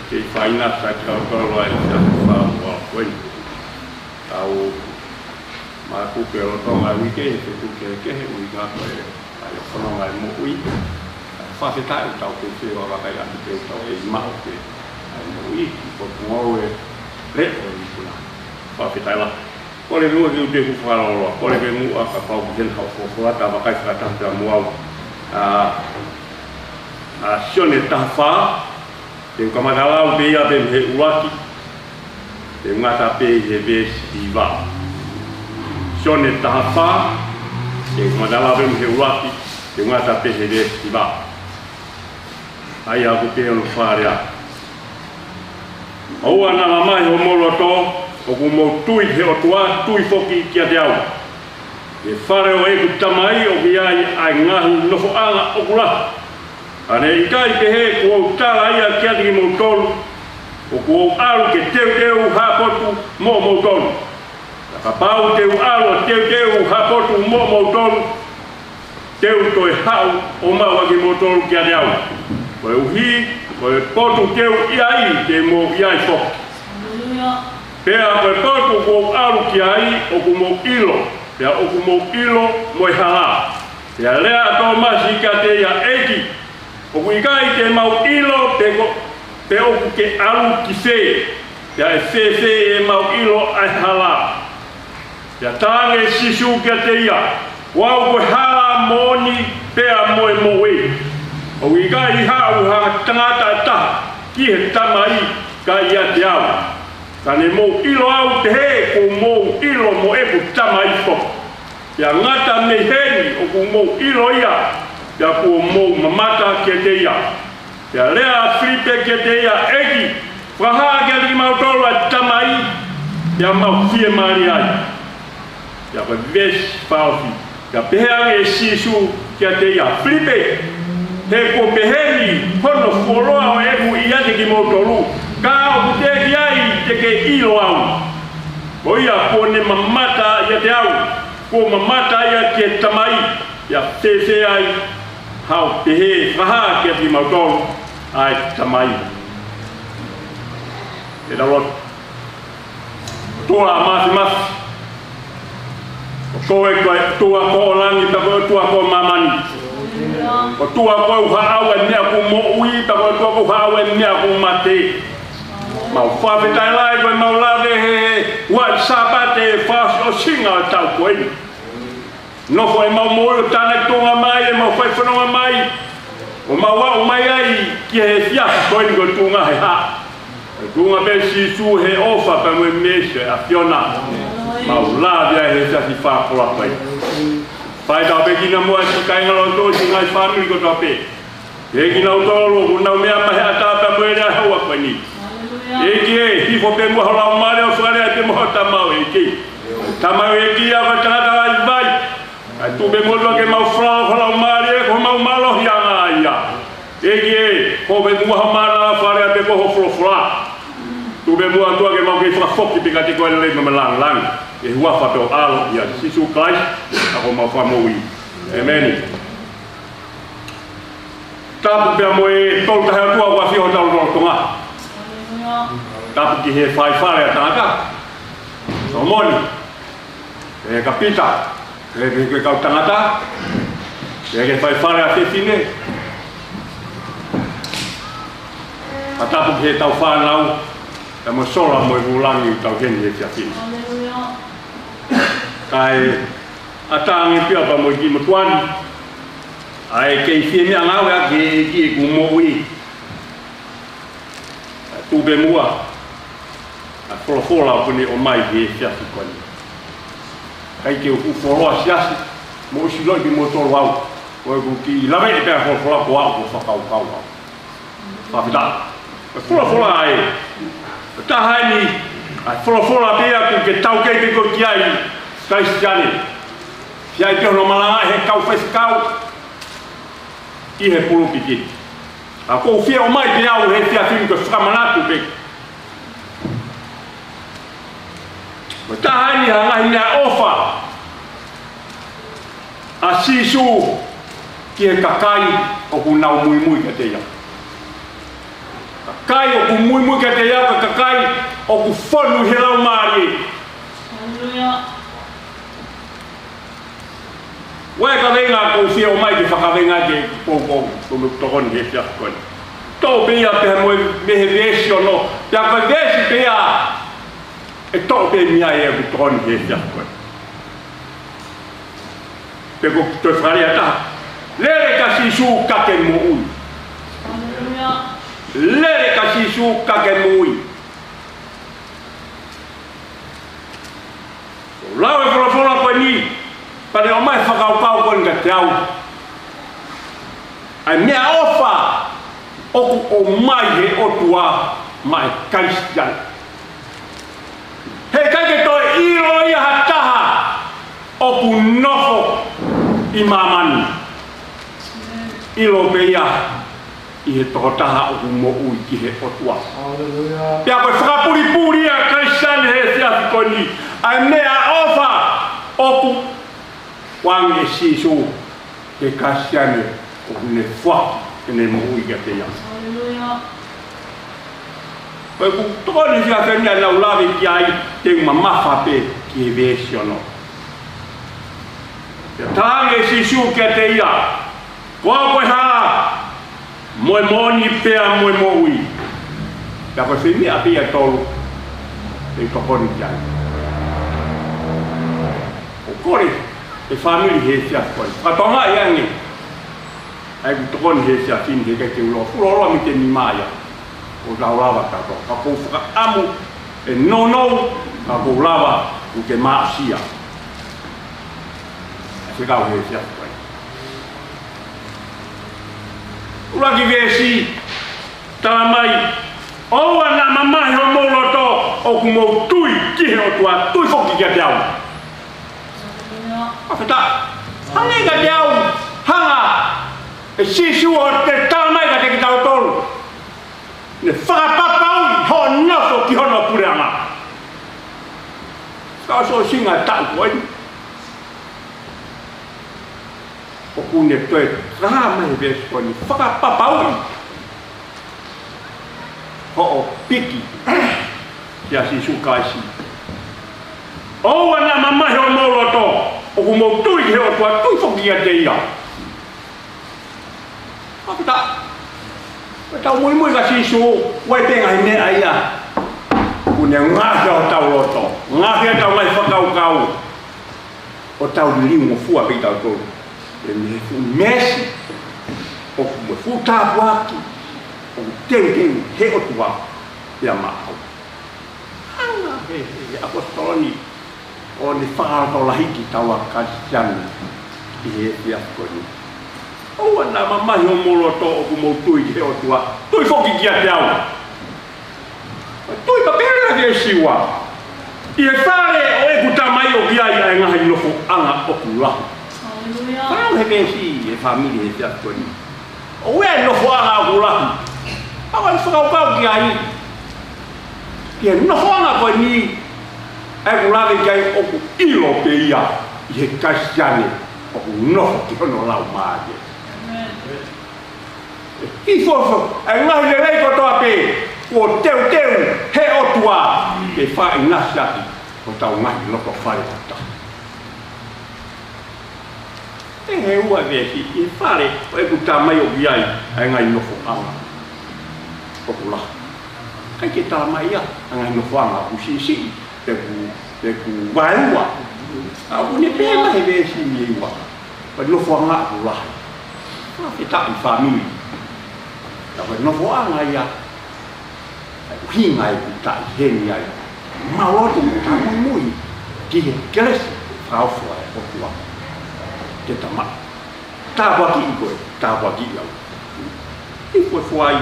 Kei faina sa ki au kau ai ki a fa wa koi. Tau ma ku ke lo to ma wi ke he ku ke ke he ui ka ko e ai fono ngai mo ui. Fakafetaʻi tau ke ke wa ka kai a ke tau e ma o ke ai mo ui ko mo e re o i kuna. Fakafetaʻi lahi. Kole nua ki ute ku fakaloloa, kole ke nua ka pau ki hena hau fofola ta vakai fakataha pea mo au. A, a Sione taha fā, te u kamata lau pē ia pē mei he ʻuluaki, te u ngata pē he veesi hiva. Sione taha fā, te u kamata lau pē mei he ʻuluaki, te u ngata pē he veesi hiva. ʻA ia ʻoku pehē hono fakalea. ʻOua naʻa lamai homou loto, ʻoku mou tui he ʻOtua, tui foki kiate au. ʻI he fale ʻo ʻeku Tamai ʻoku ʻi ai ʻa e ngaahi nofoʻanga ʻoku lahi. Ka ne ʻikai pehē kuo u tala ia kiate kimoutolu, ʻoku ou ʻalu ke teuteu ha potu moʻomoutolu. Ka kapau te u ʻalu ʻo teuteu ha potu moʻomoutolu, te u toe haʻu ʻo maʻu ʻa kimoutolu kiate au. Koeʻuhi, ko e potu te u ʻi ai, te mou ʻi ai foki. Pea ko e potu ʻoku ou ʻalu ki ai, ʻoku mou ʻilo, pea ʻoku mou ʻilo mo e hala. Pea lea ʻa Tōmasi kiate ia, ʻEiki, ʻoku ʻikai te mau ʻilo pe ko, pe ʻoku ke ʻalu ki fē, pea ʻe fēfē ʻemau ʻilo ʻa e hala. Pea talaange ʻe Sīsū kiate ia, Ko au ko e hala, moʻoni pea mo e moʻui. ʻOku ʻikai haʻu ha tangata ʻe taha ki he Tamai ka ʻiate au. Ka ne mou ʻilo au pehē kuo mou ʻilo mo ʻeku Tamai foki. Pea ngata mei heni ʻoku mou ʻilo ia, pea kuo mou mamata kiate ia. Pea lea ʻa Filipe kiate ia, ʻEiki, fakahā kiate kimautolu ʻa e Tamai, pea mau fiemālie ai. Pea ko e veesi fā ofi, pea pehē ange ʻe Sīsū kiate ia, Filipe, he kuo pehē ni hono fuoloa ʻo ʻeku ʻiate kimoutolu, ka ʻoku teʻeki ai te ke ʻilo au. Ko ia kuo ne mamata ʻiate au, kuo mamata ia ki he Tamai, pea fēfē ai haʻo pehē, fakahā kiate kimautolu ʻa e Tamai. Ke tau lotu. ʻOtua Māfimafi, ko koe ko e ʻOtua ko ʻo langi pea ko e ʻOtua ko ʻo māmani. ʻOtua ko e ʻuha ʻau e meʻa ʻoku moʻui pea ko e ʻOtua ko e ʻuha ʻau e meʻa ʻoku mate. Mau fakafetaʻi lahi ko e mau lave he, he ʻaho Sāpate fakaʻosiʻosinga ʻo e taʻu ko eni. Nofo ʻemau moʻui ʻo tānaki tuʻunga mai, ʻemau fai fononga mai, ʻo mau aʻu mai ai ki he efiafi ko eni ko e tuʻunga he hā. Ko e tuʻunga pē Sīsū he ʻofa pea mo e meesi ʻa e ʻAfiona. Mau lave ai he efiafi fakakoloa ko eni. Fai tau pē kina mo e kāinga lotu ʻo e ngaahi fāmili kotoa pē. ʻEiki, kinautolu ʻoku nau meʻa mai he ʻatā pea mo e lea he ʻaho ko eni. ʻEiki ē, hifo pē muʻa ho Laumālie ʻo fakalea pē mo ho tamaioʻeiki. Tamaioʻeiki ia ko e tangata vaivai. Kae tuku pē muʻa ʻOtua ke mau fola ho Laumālie ko homau mālohi ange ia. ʻEiki ē, hifo pē muʻa ho mana fakalea pē ko ho folofola. Tuku pē muʻa ʻOtua ke mau kei fakafoki pē kiate koe lelei mo e lāngilangi. ʻI he huafa pē ho ʻAlo ia Sīsū Kalaisi, ko homau Fakamoʻui. ʻĒmeni. Tapu pea mo e Tolu Tahaʻi ʻOtua ʻoku ʻafio ʻi hotau lotolotonga. Tapu ki he faifale ʻa tangata, Solomone, e kapita, e, e, e kau tangata, e, e faifale ʻa fefine. Ka tapu ki he tau fānau, pea mo e sola mo e vūlangi ʻoku tau ʻi heni he efiafi ni. Kae ʻatā ange pē ʻa pea mo e kiʻi motuʻa ni, ʻa e kei fie meʻangāue ʻaki ʻe he ʻEiki ʻeku moʻui. Tuku pē muʻa ʻa e folofola ʻoku ne ʻomai he efiafi ko eni. ʻIkai ke u fuoloa siasi, mou ʻosi ʻilo ʻe kimoutolu au, ko ʻeku kiʻi laveʻi pē ʻa e folofola ko au, ko e fakakaukau au. Fakafetaʻi. Ko e folofola ē, ko e taha eni ʻa e folofola pē ia ʻoku ke taukei pē koe ki ai, Kalisitiane. Fai pē hono malangaʻi ʻe he kau faifekau ʻi he pulupiti. Ka ʻoku ou fie ʻomai pē au he efiafi ni ko e fakamanatu pē. Ko e taha eni ʻa e ngaahi meʻaʻofa ʻa Sīsū ki he kakai ʻoku nau muimui kiate ia. Kakai ʻoku muimui kiate ia, ko e kakai ʻoku fonu he Laumālie. Haleluia. Ko e kaveinga ʻoku ou fie ʻomai ke fakaveinga ke poupou, ko e meʻa ʻoku tokoni he efiafi ko eni. Toʻo pē ia pea mo e mei he veesi ono, pea ko e veesi pē ia ʻe toʻo pē mei ai ʻoku tokoni he efiafi ko eni. Pe ko e toe fakalea ʻe taha. Lele kia Sīsū ka ke moʻui. Haleluia. Lele kia Sīsū ka ke moʻui. Lau e folofola ko eni, pea ne ʻomai e fakakaukau ko eni kiate au. ʻA e meʻaʻofa ʻoku ʻomai he ʻOtua maʻa e Kalisitiane. Heʻikai ke toe ʻilo ia ha taha ʻoku nofo ʻi māmani. ʻIlo pē ia ʻi he tokotaha ʻoku moʻui ki he ʻOtua. Haleluia. Pea ko e fakapulipuli ʻa e Kalisitiane he efiafi ko eni, ʻa e meʻaʻofa ʻoku ʻoange ʻe Sīsū ki he Kalisitiane ʻoku ne foaki ʻene moʻui kiate ia. Haleluia. Ko ʻeku tokoni he efiafi ni ʻa e lau lave ki ai, te u mamafa pē ki he veesi ono. Pea talaange ʻe Sīsū kiate ia, ko au ko e hala, mo e moʻoni pea mo e moʻui. Pea ko e foʻi meʻa pē ia ʻe tolu te u tokoni ki ai. ʻOku ou kole ʻe fāmili he efiafi ko eni, fakatokangaʻi ange ʻa ʻeku tokoni he efiafi ni, heʻikai ke u lolomi te ni maia. ʻOku tau lava tautolu. Ka ʻoku ou fakaʻamu ʻe nounou, ka ʻoku ou lava ʻo ke maʻusia. Fekau he efiafi ko eni. ʻUluaki veesi, talamai, ʻoua naʻa mamahi homou loto ʻoku mou tui ki he ʻOtua, tui foki kiate au. Fakafetaʻi. Hangē kiate au, hanga ʻe Sīsū ʻo ne talamai kiate kitautolu, ne fakapapauʻi hoʻo nofo ki hono puleʻanga. Ka ʻosi ʻosinga taʻu ko eni, ʻoku ne toe talamai he veesi ko eni, fakapapauʻi hoʻo piki kia Sīsū Kalaisi. ʻOua naʻa mamahi homou loto ʻoku mou tui ki he ʻOtua, tui foki kiate ia. Fakafetaʻi. Ko ʻetau muimui kia Sīsū, ʻoku ʻi ai pē ngaahi meʻa ia ʻoku ne ngaohi hotau loto, ngaohi hotau ngaahi fakakaukau, ʻo tau liliu mo fua pē kitautolu. Pea mei he fuʻu meesi, ʻoku mo e fuʻu tāpuaki ʻoku teuteu he ʻOtua pea maʻau. Hanga he, he, he ʻaposetolo ni ʻo ne fakalotolahi kitaua Kalisitiane ʻi he efiafi ko eni. ʻOua naʻa mamahi homou loto ʻoku mou tui ki he ʻOtua, tui foki kiate au. Tui pea pehē leva ʻe Sīsū, ʻi he fale ʻo ʻeku Tamai ʻoku ʻi ai ʻa e ngaahi nofoʻanga ʻoku lahi. Haleluia. Ka ʻi he veesi, ʻe fāmili he efiafi ko eni, ʻoku ʻi ai e nofoʻanga ʻoku lahi. ʻOku ou fakakaukau ki ai, ki he nofoʻanga ko eni, ʻa ʻeku lave ki ai, ʻoku ʻilo pē ia ʻi he Kalisitiane ʻoku nofo ki hono laumālie. ʻĒmeni. ʻE hifo ʻa e ngaahi lelei kotoa pē kuo teuteu he ʻOtua ke fakaʻinasi ʻaki hotau ngaahi loto fale ʻo taha. Pehē ʻe he ua veesi, ʻi he fale ʻo ʻeku Tamai ʻoku ʻi ai ʻa e ngaahi nofoʻanga ʻoku lahi. ʻIkai ke talamai ia ʻa e ngaahi nofoʻanga ʻoku siʻisiʻi, pe ʻoku, pe ʻoku vaeua. ʻA, ʻoku ne pehē mai he veesi ni ʻe ua, ko e nofoʻanga ʻoku lahi. Fakafetaʻi fāmili. Ka ko e nofoʻanga ia, ʻa e ʻuhinga ʻoku tau ʻi heni ai. Mau lotu mo tau muimui ki he kelesi fakaofo ʻa e ʻOtua. Ke tau maʻu. Tāpuakiʻi koe, tāpuakiʻi au. ʻI he foʻi foʻi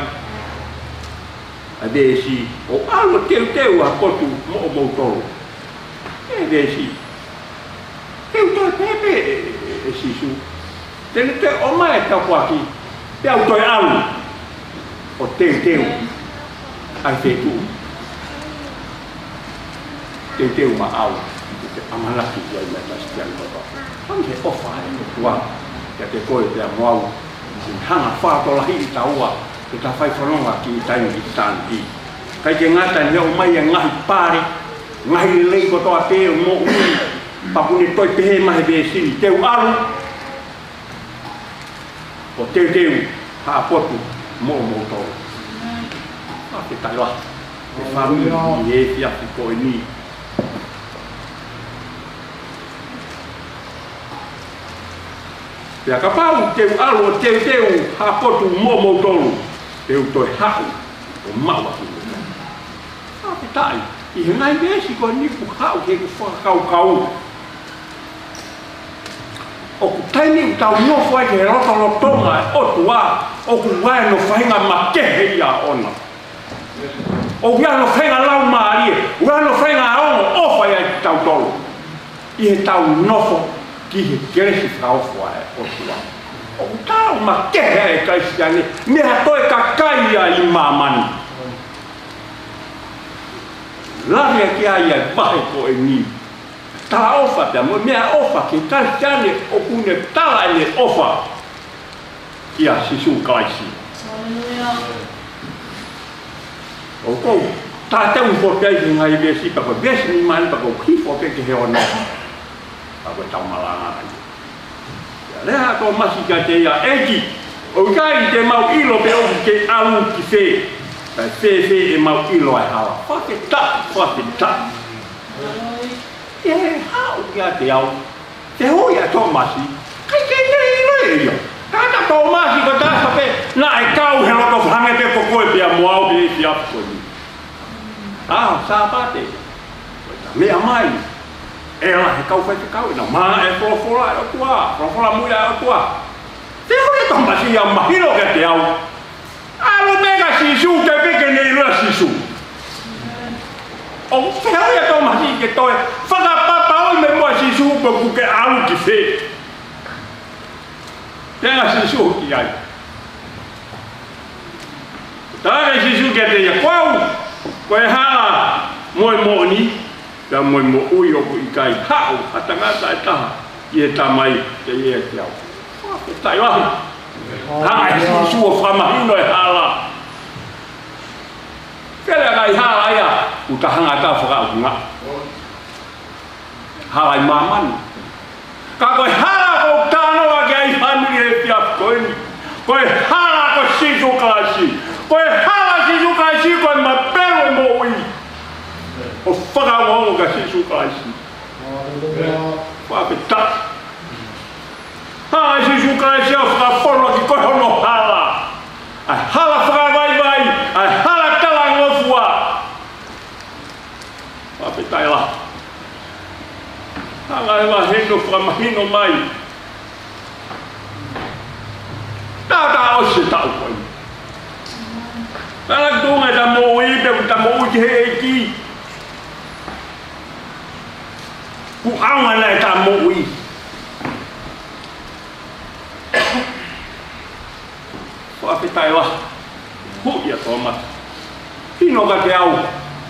ʻa e veesi, ʻo ʻalu ʻo teuteu ʻa e potu moʻomoutolu. ʻE veesi, te u toe pehē pē ʻe, ʻe, ʻe Sīsū, te ne toe ʻomai e tāpuaki, pea u toe ʻalu ʻo teuteu ʻa e feituʻu. Teuteu maʻau, ʻoku te ʻamanaki ki ai mo e Kalisitiane kotoa. Hangē he ʻofa ʻa e ʻOtua Kiate koe pea mo au, ʻoku hanga ʻo fakatokolahiʻi kitaua ke ta fai fononga ki he taimi ʻitāniti. ʻIkai ke ngata ʻi heʻene ʻomai e ngaahi pale, ngaahi lelei kotoa pē ʻo e moʻui, pea ʻoku ne toe pehē mai he veesi ni, te u ʻalu, ʻo teuteu ha potu moʻomoutolu. Fakafetaʻi lahi. Ko e fāmili ʻi he efiafi ko eni. Pea kapau te u ʻalu ʻo teuteu ha potu moʻomoutolu, te u toe haʻu ʻo maʻu ʻa kimoutolu. Fakafetaʻi, ʻi he ngaahi veesi ko eni kuo haʻu ki heʻeku fakakaukau. ʻOku taimi ʻoku tau nofo ai ki he lotolotonga ʻo e ʻOtua, ʻoku ʻi ai hono faʻahinga makehe ʻiate ia. ʻOku ʻi ai hono faʻahinga laumālie, ʻoku ʻi ai hono faʻahinga ongo ʻofa ʻiate kitautolu ʻi heʻetau nofo ki he kelesi fakaofo ʻa e ʻOtua. ʻOku tau makehe ʻa e Kalisitiane mei ha toe kakai ia ʻi māmani. Lave ki ai ʻa e vahe ko eni. Talaʻofa pea mo e meʻaʻofa ki he Kalisitiane ʻoku ne tala ʻene ʻofa kia Sīsū Kalaisi. Haleluia. ʻOku ou tatau foki ai he ngaahi veesi pea ko e veesi ni mai pea ʻoku ou hifo pē ki he ono. Pea ko e tau malanga ai. Pea lea ʻa Tōmasi kiate ia, ʻEiki, ʻoku ʻikai te mau ʻilo pe ʻoku ke ʻalu ki fē, kae fēfē ʻemau ʻilo ʻa e hala? Fakafetaʻi, fakafetaʻi. ʻI he haʻu kiate au, fehuʻi ʻa Tōmasi, ʻikai ke ne ʻilo ʻe ia. Ka ko Tōmasi ko e taha pē naʻe kau he loto hangē pē ko koe pea mo au pē he efiafi ko eni. ʻA, Sāpate, ko e ta meʻa mai, ʻe lahi e kau faifekau, ʻenau maʻu e folofola ʻa e ʻOtua, folofola muʻa ʻa e ʻOtua. Fehuʻi ʻa Tōmasi ia mahino kiate au. ʻAlu pē kia Sīsū, ʻikai pē ke ne ʻilo ʻa Sīsū. ʻOku fehuʻi ʻa Tōmasi ke toe fakapapauʻi mai muʻa ʻa Sīsū pe ʻoku ke ʻalu ki fē. Pehē ʻe Sīsū ki ai. Talaange ʻe Sīsū kiate ia, Ko au, ko e hala mo e moʻoni, pea mo e moʻui, ʻoku ʻikai haʻu ha tangata ʻe taha ki he Tamai ʻikai ke ʻiate au. Fakafetaʻi lahi. Hanga ʻe Sīsū ʻo fakamahino e hala. Pea ʻikai hala ia ʻoku ta hanga ʻo fakaʻuhinga. Hala ʻi māmani. Ka ko e hala ʻoku ou talanoa ki ai, fāmili, he efiafi ko eni, ko e hala ko Sīsū Kalaisi. Ko e hala Sīsū Kalaisi, ko e mapelu ʻo e moʻui. ʻO fakaongoongo kia Sīsū Kalaisi. Fakafetaʻi. Hanga ʻe Sīsū Kalaisi ʻo fakafonu ʻaki koe hono hala. ʻA e hala fakavaivai, ʻa e hala talangofua. Fakafetaʻi lahi. Hanga ʻe he ʻEiki ʻo fakamahino mai. Tautautefito ki he taʻu ko eni. Tala ki tuʻa ʻeta moʻui, pe ʻoku ta moʻui ki he ʻEiki. Kuo ʻaonga ʻeta moʻui. Fakafetaʻi lahi. Huʻi ʻa Tōmasi. Hino kiate au.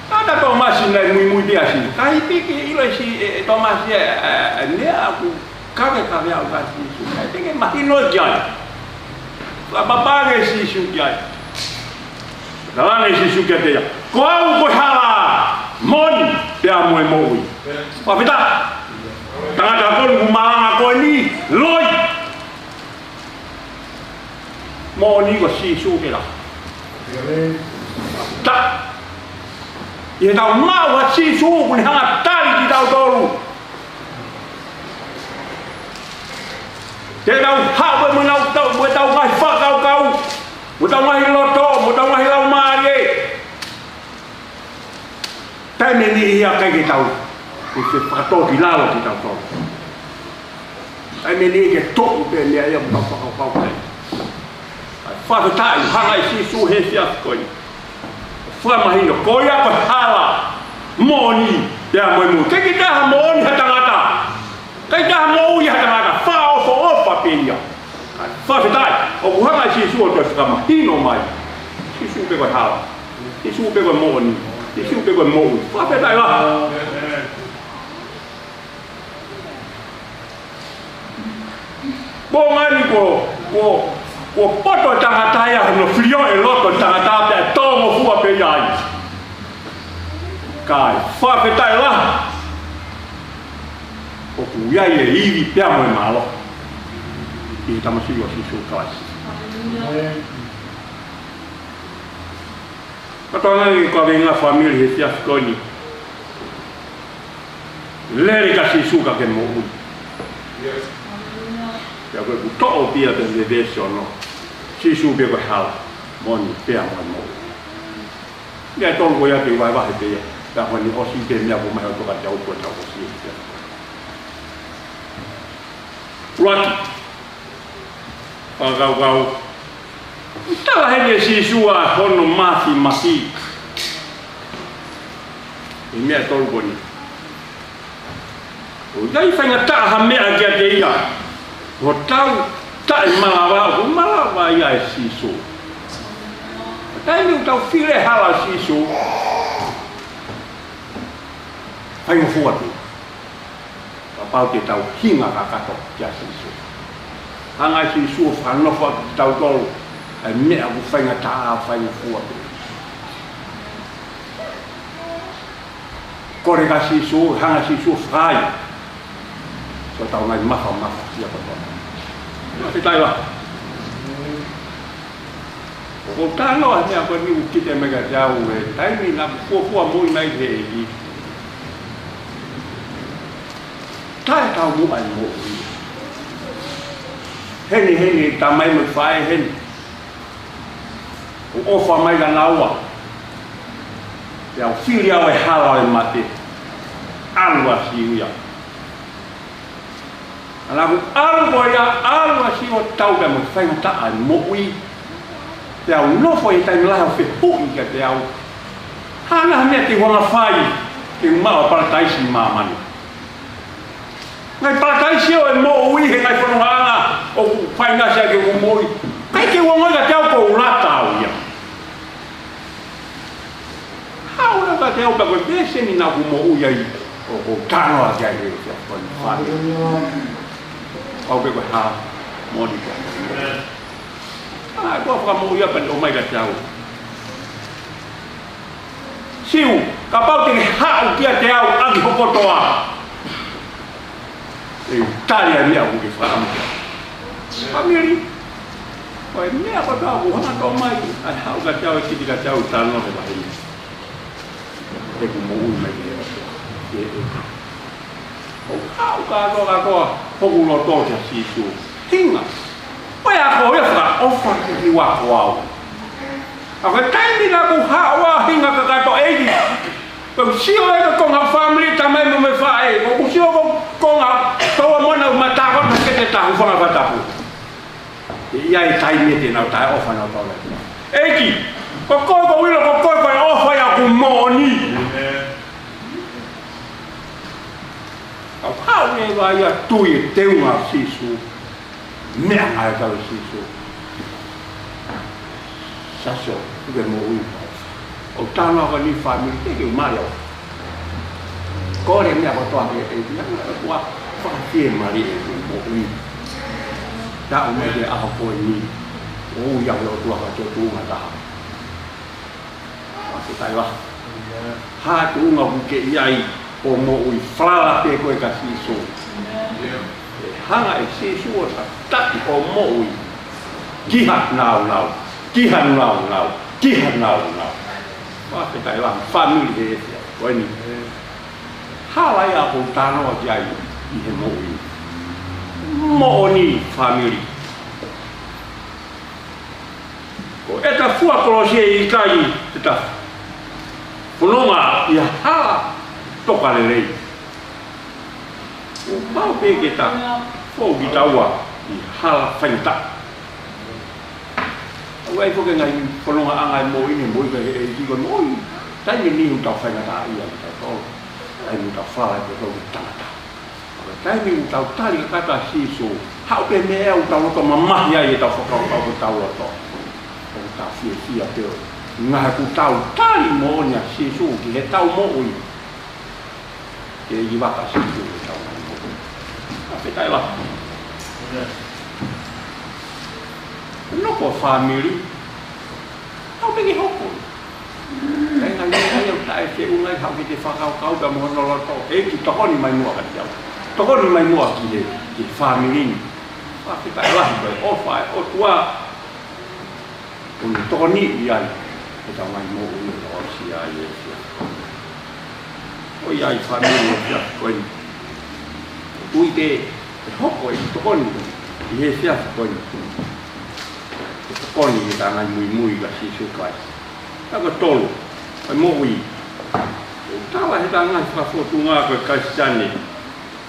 Tata Tōmasi naʻe muimui pē ʻa Sīsū. Ka ʻi piki ʻilo ʻe Sī-, ʻe, ʻe Tōmasi ʻa e, ʻa e, ʻa e meʻa ʻoku kavekave au kia Sīsū. Ka ʻi piki mahino ki ai. Fakapapauʻi ʻe Sīsū ki ai. Talaange ʻe Sīsū kiate ia, Ko au ko e hala, moʻoni, pea mo e moʻui. Fakafetaʻi. Tangata ko eni ʻoku malanga ko eni, loi. Moʻoni ko Sīsū pē ia. Ta. ʻI heʻetau maʻu ʻa Sīsū, ʻoku ne hanga ʻo tali kitautolu. Te tau haʻu mo ʻetau, tau, mo ʻetau ngaahi fakakaukau, mo ʻetau ngaahi loto, mo ʻetau ngaahi laumālie. Taimi ʻe niʻihi ʻikai ke tau, ke fakatōkilalo kitautolu. Taimi ʻe niʻihi ke toʻu pē meʻa ia ʻoku tau fakakaukau ki ai. Fakafetaʻi, hanga ʻe Sīsū he efiafi ko eni ʻo fakamahino, ko ia ko e hala, moʻoni, pea mo e moʻui. ʻIkai ke toe ʻi ai ha moʻoni ha tangata. ʻIkai ke toe ʻi ai ha moʻui ha tangata. Fakaʻofoʻofa pē ia. Fakafetaʻi, ʻoku hanga ʻe Sīsū ʻo toe fakamahino mai. Sīsū pē ko e hala. Sīsū pē ko e moʻoni. Sīsū pē ko e moʻui. Fakafetaʻi lahi. ʻO ngani ko, ko, ko poto tangata ia, hono filio e loto tangata pea tō mo fua pē ia ai. Kae fakafetaʻi lahi. ʻOku ʻi ai e ivi pea mo e mālohi ʻi he tamasiʻi ʻo Sīsū Kalaisi. Kātoa ange ko e kaveinga fāmili he efiafi ko eni. Lele kia Sīsū ka ke moʻui. Pea ko e kuo toʻo pē ia pē he veesi ono. Sīsū pē ko e hala, moʻoni pea mo e moʻui. Meʻa ʻe tolu ko ia ke vahevahe pē ia. Pea ko eni ʻosi pē meʻa ko mai ʻo toka te au ko e tau ko Sīsū pē. ʻUluaki. Fakakaukau. Tala heni ʻe Sīsū ʻa hono māfimafi. ʻI he meʻa ʻe tolu ko eni. ʻOku ʻikai faingataʻa ha meʻa kiate ia. Ko hotau taʻemalava, ʻoku malava ia ʻe Sīsū. Taimi ʻoku tau fili e hala ʻo Sīsū, faingofua pē. Kapau te tau hinga kakato kia Sīsū. Hanga ʻe Sīsū ʻo fakanofo ʻaki kitautolu ʻa e meʻa ʻoku faingataʻa, faingofua pē. Kole kia Sīsū, hanga ʻe Sīsū ʻo fai. Sio tau ngaahi mafamafa ia kotoa. Ia te tai wa. ʻOku ou talanoa he meʻa ko eni ʻoku kite mai kiate au he taimi naʻa ku fuofua moʻui mai he ʻEiki. Taʻetaumuʻa e moʻui. Heni, heni, tamai mo e faʻē heni. ʻOku ʻofa mai kia naua. Pea u fili au e hala ʻo e mate. ʻAlu ʻa Siu ia. Naʻa ku ʻalu ko ia, ʻalu ʻa Siu ʻo tau pea mo e faingataʻa e moʻui. Pea u nofo he taimi lahi ʻo fehuʻi kiate au. Hanga ha meʻa te u hanga fai, ke u maʻu ʻa e palataisi ʻi māmani. Ngaahi palataisi ʻo e moʻui he ngaahi fonongaʻanga ʻoku faingataʻa ke u moʻui. ʻIkai ke u ongoʻi kiate au ʻoku ou lata au ia. Haʻu leva kiate au pea ko e veesi eni naʻa ku moʻui ai ʻoku ou talanoa ki ai he efiafi ko eni. Au pē ko e hā, moʻoni ko. ʻA, ko e fakamoʻui ia pea ne ʻomai kiate au. Siu, kapau te ke haʻu kiate au ʻaki ho kotoa. ʻE u tali ʻa e meʻa ʻoku ke fakaʻamu. Fāmili, ko e meʻa kotoa ʻoku hanga ʻo ʻomai, ʻa e haʻu kiate au ʻe kiti kiate au ʻi he talanoa ko e vahe ni. ʻEku moʻui mai ki he ʻOtua. ʻE, ʻe. ʻOku haʻu kātoa, kātoa hoku loto kia Sīsū. Hinga. Ko e ako ia fakaʻofa ki he ako au. ʻA ko e taimi naʻa ku haʻu ʻo hinga kakato ʻEiki. Pea u sio ai ki he konga fāmili tamai mo e faʻē. ʻOku sio ko e konga toa mona u mata ko na ke te tahu fanga fatapu. ʻE ʻi ai e taimi te nau taʻeʻofa nautolu. ʻEiki, ko koe ʻoku ou ʻilo, ko koe ko e ʻofa ia ʻoku moʻoni. Au haʻu ne vaia tui e teunga ʻo Sīsū. Meʻa mai kau Sīsū. Sasio, ʻoku ke moʻui. ʻOku ou talanoa ko eni fāmili, te ke u mali au. Kole meʻa kotoa ke e, ʻe, ʻe, ʻe, ʻoku ou fakafiemālie ʻeku moʻui. Taʻu mai ki he ʻaho ko eni, ʻoku ʻi ai ʻa e ʻOtua ko e tuʻunga taha. Fakafetaʻi lahi. Ha tuʻunga ʻoku ke ʻi ai ʻo moʻui, falala pē koe kia Sīsū. ʻE hanga ʻe Sīsū ʻo tataki hoʻo moʻui. Ki ha nāunau, ki ha nāunau, ki ha nāunau. Fakafetaʻi lahi, fāmili he efiafi ko eni. Hala ia ʻoku ou talanoa ki ai ʻi he moʻui. Moʻoni fāmili. Ko ʻeta fua kolosi ʻe ʻikai ʻeta fononga ʻi ha hala tokalelei. Kuo pau pē ke ta fou kitaua ʻi ha hala faingataʻa. ʻOku ʻi ai foki e ngaahi fonongaʻanga ʻi he moʻui ni, moʻui ko e ʻEiki ko e moʻui. Taimi ʻe niʻihi ʻoku tau faingataʻaʻia kitautolu. Taimi ʻoku tau falala kitautolu ki he tangata. Taimi ʻoku tau tali kakato ʻa Sīsū, haʻu pē meʻa ʻoku tau loto mamahi ai ʻetau fakakaukau, ʻoku tau loto. ʻOku tau fiefia pē ʻo ngaahi ʻoku tau tali moʻoni ʻa Sīsū ki heʻetau moʻui. Ke ʻi vaka Sīsū ʻi heʻetau moʻui. Fakafetaʻi lahi. Ko e fāmili, ʻoku pehē ke hoko. Kae ngali ai au taʻe feʻunga ai, haʻu ke te fakakaukau pea mo hono loto. ʻEiki, tokoni mai muʻa kiate au. Tokoni mai muʻa ki he, ki he fāmili ni. Fakafetaʻi lahi ko e ʻofa ʻa e ʻOtua. ʻOku ne tokoniʻi ai ʻetau ngaahi moʻui ʻo aʻusia ai e efiafi. ʻOiauē, fāmili, e efiafi ko eni. Tui pē ʻe hoko e tokoni ʻi he efiafi ko eni. Ko e tokoni ki heʻetau ngaahi muimui kia Sīsū Kalaisi. Pea ko e tolu, ko e moʻui. ʻOku tala ʻe heʻetau ngaahi fakafōtunga ko e Kalisitiane,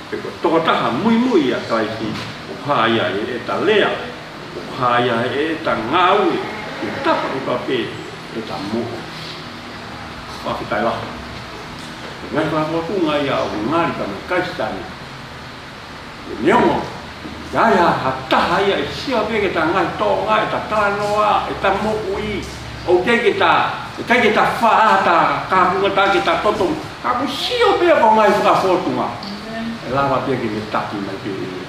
pe ko e tokotaha muimui ʻia Kalaisi, ʻoku hā ia ʻi heʻeta lea, ʻoku hā ia ʻi heʻeta ngāue, ʻi he tapa kotoa pē ʻeta moʻui. Fakafetaʻi lahi. Ngaahi fakafōtunga ia ʻoku ngali ka mo e Kalisitiane. Neongo, ʻikai ha, ha taha ia ʻe sio pē ki heʻeta ngaahi tōʻonga, ʻeta talanoa, ʻeta moʻui, ʻoku ʻikai ke ta, ʻikai ke ta faʻa ta, ka kuo ngata ke ta toto, ka ʻoku sio pē ko e ngaahi fakafōtunga. ʻE lava pē ke ne taki mai pē ʻe ia.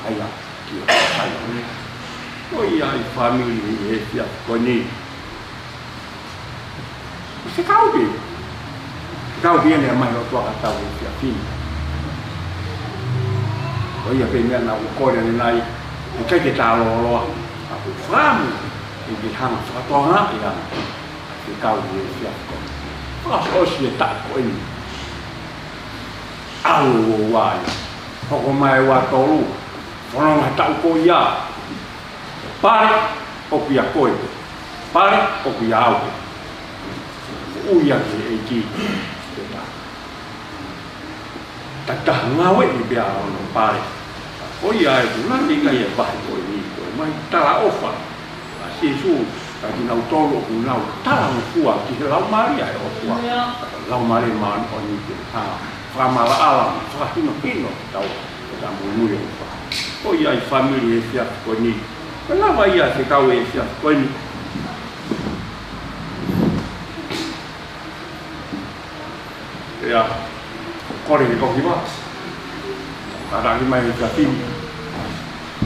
ʻAia, ki o sai. ʻOiauē, fāmili, ʻi he efiafi ko eni. Fekau pē. Fekau pē ʻene ʻomai ʻe he ʻOtua kiate kitautolu he efiafi ni. Ko ia pē meʻa naʻá ku kole ʻanenai, ʻikai ke ta lōloa, ka ko e fāmili, ʻe ke hanga fakatokangaʻi ange. Fekau ʻi he efiafi ko eni. Fakaʻosiʻosi e taʻu ko eni. ʻAlu ʻo ua ai. Hoko mai ua tolu. Fononga taʻu ko ia. Pale ʻoku ʻia koe. Pale ʻoku ʻia au. Moʻui ʻaki e ʻEiki. Takitaha ngāueʻi pē ʻa hono pale. ʻOiauē, ʻoku lani ngai e vahe ko eni, ko e mai talaʻofa ʻa Sīsū kiate kinautolu ʻoku nau talangofua ki he Laumālie ʻo e ʻOtua. Laumālie Māʻoniʻoni ke hanga fakamaʻalaʻala, fakahinohino ʻetau, ʻetau muimui ʻofa. ʻOiauē, fāmili, he efiafi ko eni. Ko e lava ia e fekau he efiafi ko eni. ʻIa, kole ke kau hiva. Kātaki mai he efiafi ni.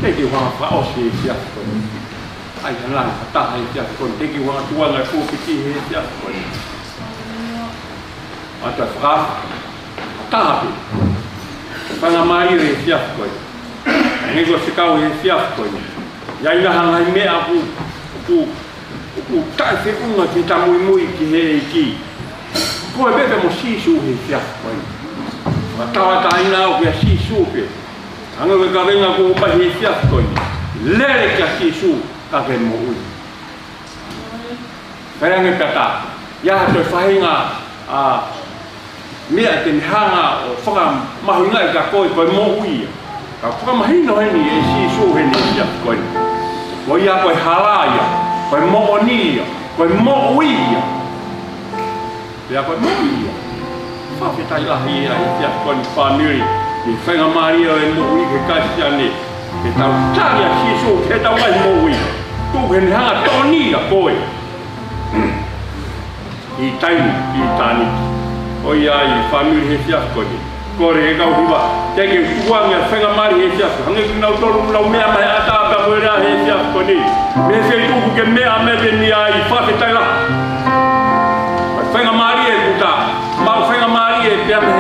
Teʻeki ke u hanga fakaʻosi e efiafi ko eni. ʻAi, hanga ha taha he efiafi ko eni. Teʻeki ke u hanga tuanga e pūpiti he efiafi ko eni. ʻAta faka. Taha pē. Faingamālie he efiafi ko eni. Hangē ko e fekau he efiafi ko eni. ʻI ai ha ngaahi meʻa ʻoku, ʻoku ʻoku taʻefeʻunga ki heʻeta muimui ki he ʻEiki. Ko e pehē mo Sīsū he efiafi ko eni. Fakatauʻatāina au kia Sīsū pē. Hangē ko e kaveinga kuo ʻomai he efiafi ko eni. Lele kia Sīsū ka ke moʻui. Pea ange pea ta. ʻI ai ha toe faʻahinga, ʻa, meʻa te ne hanga ʻo fakamahuʻingaʻi kia koe, ko e moʻui ia. Ka fakamahino heni ʻe Sīsū heni he efiafi ko eni. Ko ia ko e hala ia, ko e moʻoni ia, ko e moʻui ia. Pea ko e moʻui ia. Fakafetaʻi lahi ia he efiafi ko eni fāmili. Ko e faingamālie ʻo e moʻui ko e Kalisitiane. Ke tau tali ʻa Sīsū, ke tau ngaahi moʻui. Tuku ke ne hanga tokoniʻi ʻa koe. ʻI taimi, ʻi tāniti. ʻOiauē, fāmili, he efiafi ko eni. Kole ke kau hiva. Teʻeki ke u tuanga e faingamālie he efiafi. Hangē ko kinautolu ʻoku nau meʻa mai ʻatā pea mo e lea he efiafi ko eni. Mei he feituʻu ʻoku ke meʻa mai pē ni ai, fakafetaʻi lahi. Faingamālie kuo ta maʻu faingamālie pea mo e